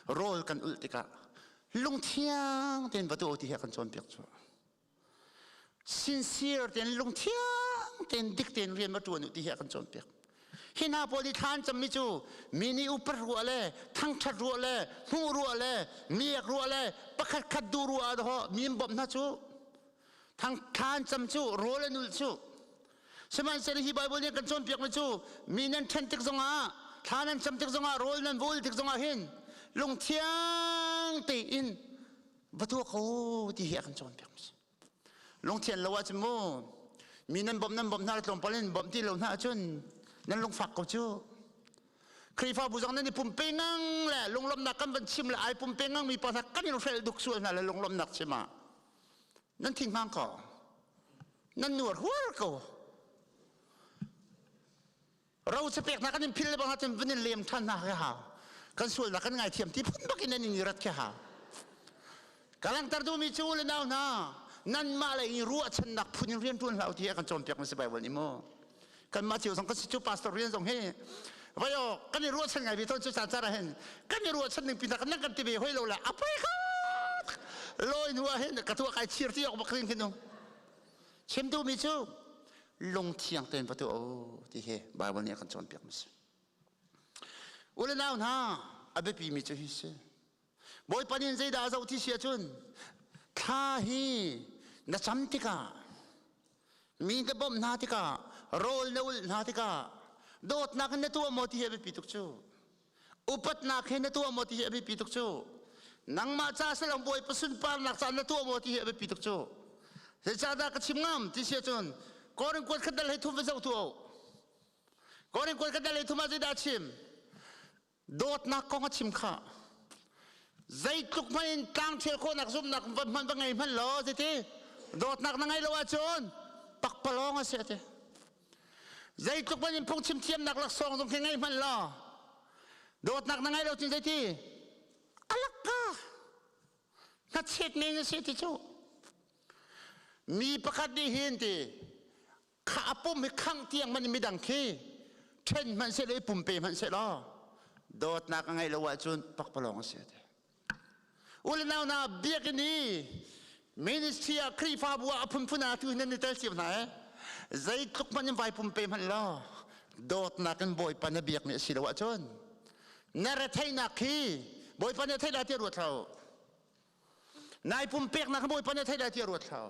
I: rawl kan ulh tikah lungthiang tein va tu ti hi a kan cawnpiak cu. Sincere tein lungthiang tein dik tein rian va ṭuan u ti hi a kan cawnpiak. Hi hna pawl i thla an cammi cu mi nih upat ruah le thangṭhat ruah le hmuh ruah le miak ruah le pakhat khat duh ruah ah dawh mi an bawmh hna cu thang thla an cam cu rawl an ulh cu sihmanhsehlaw hi Bible nih kan cawnpiakmi cu mi nan ṭhen tik zongah thla nan cam tik zongah rawl nan vul tik zongah hin lungthiang tein va tuah ko ti hi a kan cawnpiak mi si lungthian lo ahcun mu mi nan bawmh nan bawmh hna tlawmpal in bawmh ti lo hna ahcun nan lungfak ko cu Khrihfabu zong nan i pumpe ngang le lunglawmhnak kan van chim le ai pumpe ngang mi pa hna kan in hrelh duk sual hna le lunglawmhnak chim ah nan thing hmang ko nan nuar huar ko ro cu pek hna kan in phil le bang ahcun van in lem ṭhan hna khi hau kan sualnak kan ngaithiam ti phun bak in nan in rat khi hau ka langhter duhmi cu le nau hna nanmah lei i ruahchannak phun in rian ṭuan hlah u ti a kan cawnpiak mi si Bible nih mu kanmah cio zong kan si cu pastor rian zong hi vai aw kan i ruahchan ngai ve tawn cu caan caan ah hin kan i ruahchan ning pin kan nan kan ti ve hoi lo le a poi kha lawi hnu ah hin ka tuah kai chir ti ok bak ring hin Chim duhmi cu lungthiang tein va tuah u ti hi Bible nih a kan cawnpiak mi si. U le nau hna, a biapi mi cu hi si. Bawipa nih zeidah a zoh ti si ahcun thla hi na cam tikah mi na bawmh hna tikah rawl na ulh hna tikah dawtnak in na tuah maw ti hi a biapi tuk cu. Upatnak he na tuah maw ti hi a biapi tuk cu. Nangmah ca si lo Bawipa sunparnak ca na tuah maw ti hi a biapi tuk cu. Zeicahdah ka chim ngam ti si ahcun Korin kuat khat dal hei thum va zoh tu. Korin kuat khat dal hei thum ah zeidah a chim? Dawtnak kong a chim kha. Zeitluk hmanh in tlang ṭhial khawhnak zumhnak va hmanh va ngei hmanh law zeiti dawtnak na ngeih lo ahcun pakpalawng a si a ti. Zeitluk hmanh in phungchim thiamnak laksawng zong khi ngei hmanh law dawtnak na ngei lo cun zeiti alak ka hnachet men a si ti cu mi pakhat nih hin ti kha a pum hi khangh tiang man midang khi ṭhen hmanh seh law i pumpe hmanh seh law dawtnak a ngeih lo ahcun pakpalawng a si ti U le nau hna biakinn i ministry ah Khrihfabu ah a phunphun ah tu nan i tel cio hna eh. Zeitluk hmanh in vai pumpe hmanh law dawtnak in Bawipa na biak ni a si lo ahcun na retheihnak khi Bawipa nih a theih lai ti ruat hlah Nai pumpeknak Bawipa nih a theih lai ti ruat hlah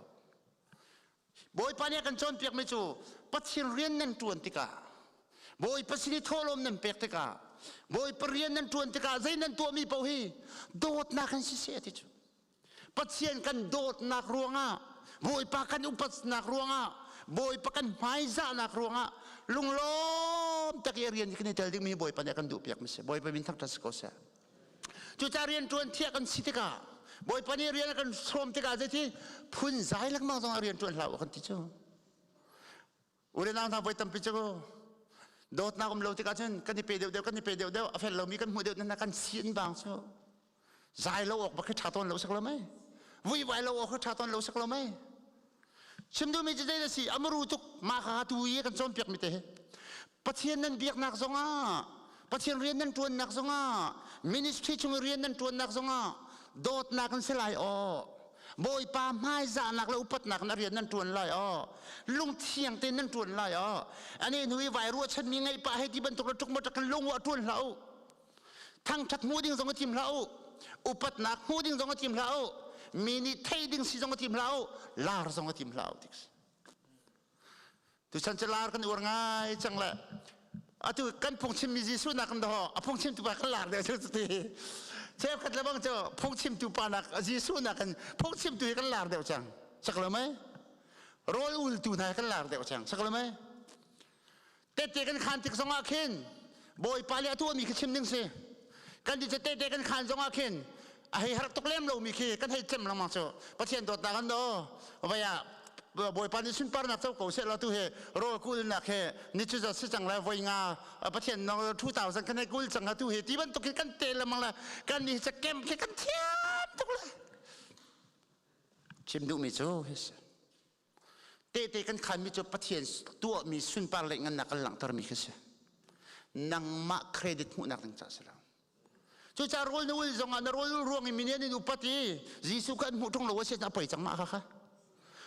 I: Bawipa nih a kan cawnpiakmi cu Pathian rian nan ṭuan tikah Bawipa sin i thawhlawm nan pek tikah Bawipa rian nan ṭuan tikah zei nan tuahmi paoh hi dawtnak in siseh ti cu Pathian kan dawtnak ruangah Bawipa kan upatnak ruangah Bawipa kan hmaizahnak ruangah lunglawm tak i rian kan i tel dingmi Bawipa nih a kan duhpiak mi si Bawipa min thangṭhat si ko seh Cucaah rian ṭuan thiah kan si tikah Bawipa nih rian a kan sawm tikah zeiti phun zai lengmang zong ah rian ṭuan hlah u kan ti cu. U le nau hna voi tampi cu dawtnak um lo tikah cun kan i pe deuh deuh kan i pe deuh deuh a fel lomi kan hmuh deuh na kan si in bang cu zai lo awk bak khi ṭha tawn lo sak lo mei vuivai lo awk khi ṭha tawn lo sak lo mei chim duhmi cu zei a si amaru tuk ma kha tu i kan cawnpiak mi te hi. Pathian nan biaknak zongah, Pathian rian nan ṭuannak zongah, ministry chung i rian nan ṭuannak zongah dawtnak in si lai aw. Bawipa hmaizahnak le upatnak in a rian nan ṭuan lai aw. Lungthiang tein nan ṭuan lai aw. Ane hnu i vai ruahchanmi ngeih pah hei ti bantuk le ṭukmaṭak in lung ah ṭuan hlah u. Thangṭhat hmuh ding zong i tim hlah u. Upatnak hmuh ding zong i tim hlah u. Mi nih theih ding si zong i tim hlah u. Lar zong i tim hlah u. Tuchan cu lar kan uar ngai cang le atu kan phungchimmi Jesuh nak in daw a phungchimtu pa kan lar deuh cu ti cheukhat le bang cu phungchimtu pa nak Jesuh nak in phungchimtu hi kan lar deuh cang sak lo mei rawl ultu hna kan lar deuh cang sak lo mei tette kan khan tik zongah khin Bawipa le atu mi khi chim ding si kan di tete kan khan zongah khin a hei har tuk lem lomi khi kan hei cem lengmang cu Pathian dawtnak an do vaya Bawipa nih sunparnak co ko seh law tu he rawl kulnak he ni cu si cang lai voi nga Pathian no 2000 kan hei kul cang tu he ti bantuk khi kan te lengmang la kan ni ca kem khi kan thiam tuk le chim duhmi cu tehte kan khanmi cu Pathian tuahmi sunpar le ngannak kan langhtermi khi si nangmah credit hmuhnak ding ca si lo Cucaah rawl na ul zongah na rawl ul ruang i mi nih an in upat i Jesuh kha an hmuh ṭung lo a si a poi cang mah kha kha.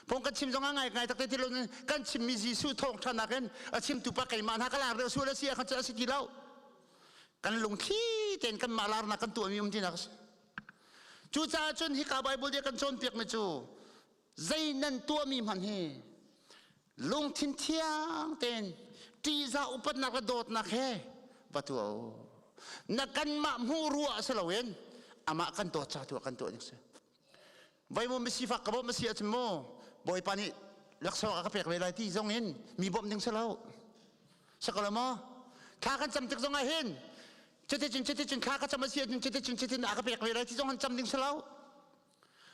I: Phung kan chim zongah ngai ngai takte ti lo kan chimmi Jesuh thawngṭha nakin a chimtu pa keimah hna ka lar deuh sual a si ah khan a si ti lo. Kan lungthli tein kanmah larnak kan tuahmi um tinak a si. Cucaah cun hika Bible nih a kan cawnpiakmi cu zei nan tuahmi hmanh hi lungthin thiang tein ṭihzah upatnak le dawtnak he va tuah u. Na kanmah hmuh ruah si loin amah kan dawt ca tu ah kan tuah ding si. Vai mu misifak ka bawmh a si ahcun mu Bawipa nih laksawng a ka pek ve lai ti zong in mi bawmh ding si lo. Si ko lo maw? Thla kan cam tik zong ah hin cuticun cuticun thla ka cam a si ahcun cuticun cutin a ka pek ve lai ti zong an cam ding si lo.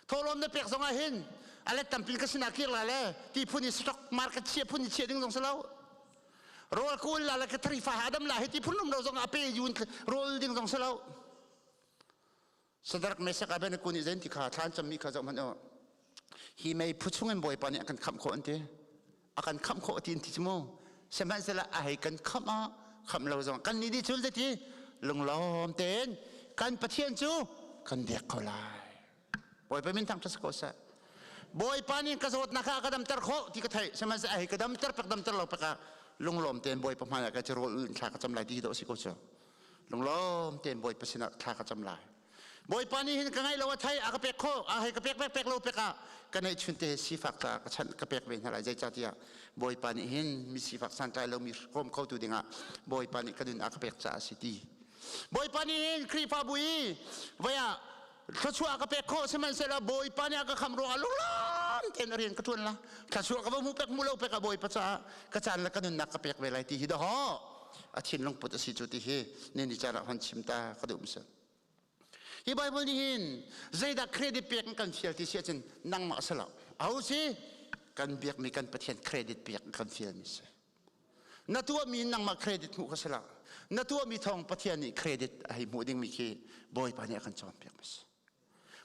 I: Thawhlawm na pek zongah hin a let tampin ka sinah kir la le ti phun i stock market chia phun i chia ding zong si lo. Rawl ka ul la le ka tharifa adam la hi ti phun um lo zong a pe yun rawl ding zong si lo. Sadarak Mesak Abednego nih zein ti kha thlan cammi kha zoh hmanh u. Hi mei phu chungin Bawipa nih a kan khamh khawh an ti. A kan khamh khawh ti an ti cu mu. Sihmanhsehlaw a hei kan khamh ah khamh lo zong kan nih nih cun zeiti lunglawm tein kan Pathian cu kan biak ko lai. Bawipa min thangṭhat si ko seh. Bawipa nih ka zawtnak kha a ka damter khawh ti ka theih. Sihmanhsehlaw a hei ka damter pek damter lo pek ah lunglawm tein Bawipa hmaiah ka ci rawl ul in thla ka cam lai ti hi dawh si ko cu. Lunglawm tein Bawipa sinah thla ka cam lai. Bawipa nih hin ka ngaih lo a thei a ka pek kho a hei ka pek pek pek lo pek ah ka neih chun te sifak ca ka chanh ka pek ve hna lai zeicahtiah Bawipa nih hin mi sifak santlai lomi hrawm khotu dingah Bawipa nih ka nun a ka pek caah a si ti. Bawipa nih hin Khrihfabu i voi ah thluachuah a ka pek khawh sihmanhsehlaw Bawipa nih a ka khamh ruangah lunglawm tein a rian ka ṭuan la thluachuah ka va hmu pek hmu lo pek ah Bawipa caah ka caan le ka nunnak ka pek ve lai ti hi dahawh a thinlung put a si cu ti hi ni ni caan ah hon chim ta ka duh si. Hi Bible nih hin zeidah credit pek in kan fial ti si ahcun nangmah si lo. Aho si? Kan biakmi kan Pathian credit pek in kan fialmi si. Na tuahmi in nangmah credit hmuh kha si lo. Na tuahmi thawng Pathian nih credit a hei hmuh dingmi khi Bawipa nih a kan cawnpiakmi si.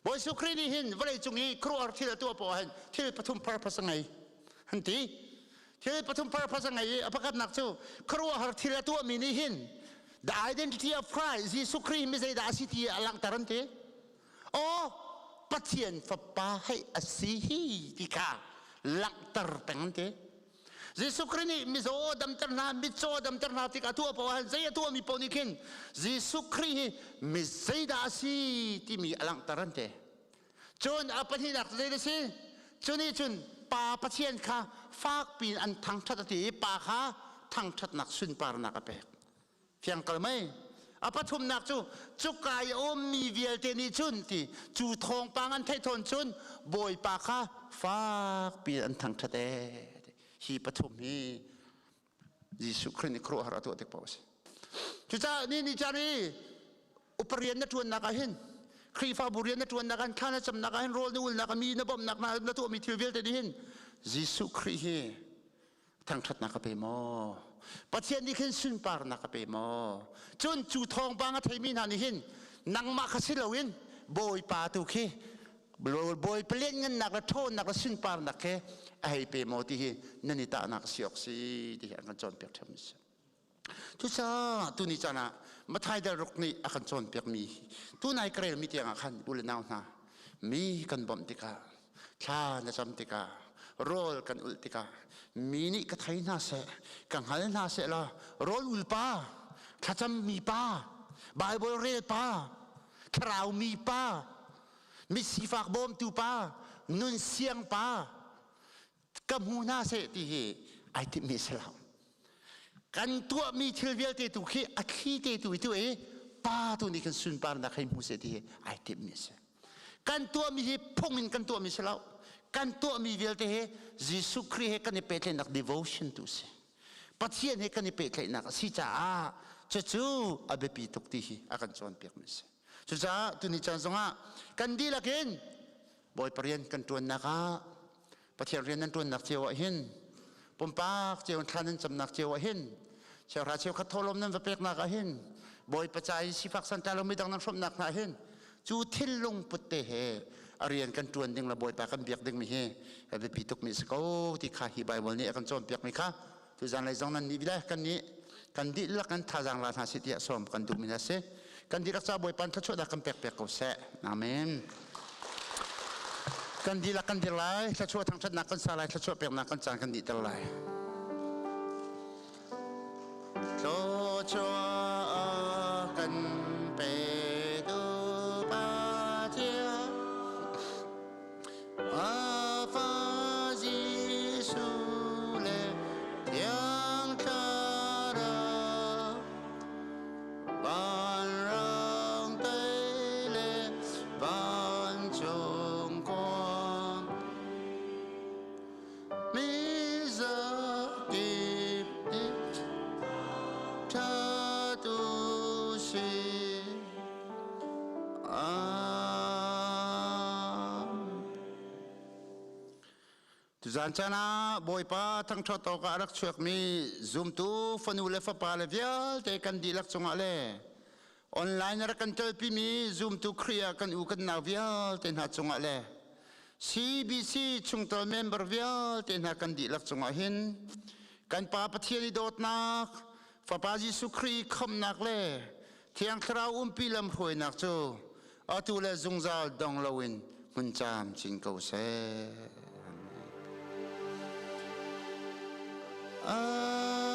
I: Bawi Jesuh Khrih nih hin vawlei cung i khuaruahhar thil a tuah poah hin thil pathum purpose a ngei. An ti. Thil pathum purpose a ngei i a pakhatnak cu khuaruahhar thil a tuahmi nih hin the identity of Christ, Jesuh Khrih mi zeidah a si ti a langhter an ti. Aw, Pathian Fapa hei a si hi ti kha langhter peng an ti. Jesuh Khrih nih mizaw damter hna, mitcaw damter hna tik a tuah paoh ah zei a tuahmi paoh nih khin Jesuh Khrih hi mi zeidah a si timi a langhter an ti. Cun a pahnihnak zei a si? Cu nih cun Pa Pathian kha fakpi in an thangṭhat a ti i Pa kha thangṭhatnak sunparnak a pek. Fiang kal mei? A pathumnak cu cuka i a ummi vialte nih cun ti cu thawngpang an theih thawn cun Bawipa kha fakpi in an thangṭhat ee. Hi pathum hi Jesuh Khrih nih khuaruahhar a tuah tik paoh a si. Cucaah ni ni caan i upa rian na ṭuannak ah hin Khrihfabu rian na ṭuannak ah hin thla na camnak ah hin rawl na ulnak ah mi na bawmhnak na tuahmi thil vialte nih hin Jesuh Khrih hi thangṭhatnak ka pe maw? Pathian nih khin sunparnak ka pe maw? Cun cu thawngpang a theimi hna nih hin nangmah kha si loin Bawipa tu khi Bawipa lianngannak le ṭhawnnak le sunparnak khi a hei pe maw ti hi nan i tahnak si awk si ti hi an kan cawnpiak ṭheu mi si. Cucaah tuni caan ah Mathai dal ruk nih a kan cawnpiakmi tunai ka relmi tiangah khan u le nau hna mi kan bawmh tikah thla na cam tikah rawl kan ulh tikah mi nih ka thei hna seh ka hngal hna seh law rawl ul pa thlacam mi pa Bible rel pa thlarau mi pa mi sifak bawmtu pa nun siang pa ka hmu hna seh ti hi ai timhmi si lo kan tuahmi thil vialte tu khi a thli te tu tu i pa tu nih kan sunparnak hei hmu seh ti hi ai timhmi si kan tuahmi hi phung in kan tuahmi si lo kan tuahmi vialte hi Jesuh Khrih he kan i pehtlaihnak devotion tu si Pathian he kan i pehtlaihnak a si caah cucu a biapi tuk ti hi a kan cawnpiakmi si cucaah tuni caan zongah kan dihlak in Bawipa rian kan ṭuannak ah Pathian rian nan ṭuannak cio ah hin pumpak cio thla nan camnak cio ah hin cheuhra cheukhat thawhlawm nan va peknak ah hin Bawipa ca i sifak santlai lo midang nan hrawmhnak hna hin cu thinlung put te he a rian kan ṭuan ding le Bawipa kan biak dingmi hi a biapi tukmi a si ko ti kha hi Bible nih a kan cawnpiakmi kha tu zanlei zong nan nih bile kan nih kan dihlak in thazaang la hna sih tiah sawm kan duhmi a si kan dihlak ca Bawipa thluachuah dah kan pek pek ko seh amen kan dihlak kan dir lai thluachuah thangṭhatnak kan sa lai thluachuah peknak kan caan kan dihter lai Thluachuah kan petu Pathian A fa Jesuh le Thiang Thlarau vanrang tei le vancung kuang mi zakip nih ṭha tu si. Tuzan caan ah Bawipa thangṭhat awkah a rak chuakmi zumtu fanu le fapa le vialte kan dihlak cungah le online a rak kan telpimi zumtu Khrih ah kan u kan nau vialte hna cungah le CBC chungtel member vialte hna kan dihlak cungah hin kan Pa Pathian i dawtnak Fapa Jesuh Khrih khamhnak le Thiang Thlarau umpi lamhruainak cu atu le zungzal dong loin hmun camcin ko seh. Amen.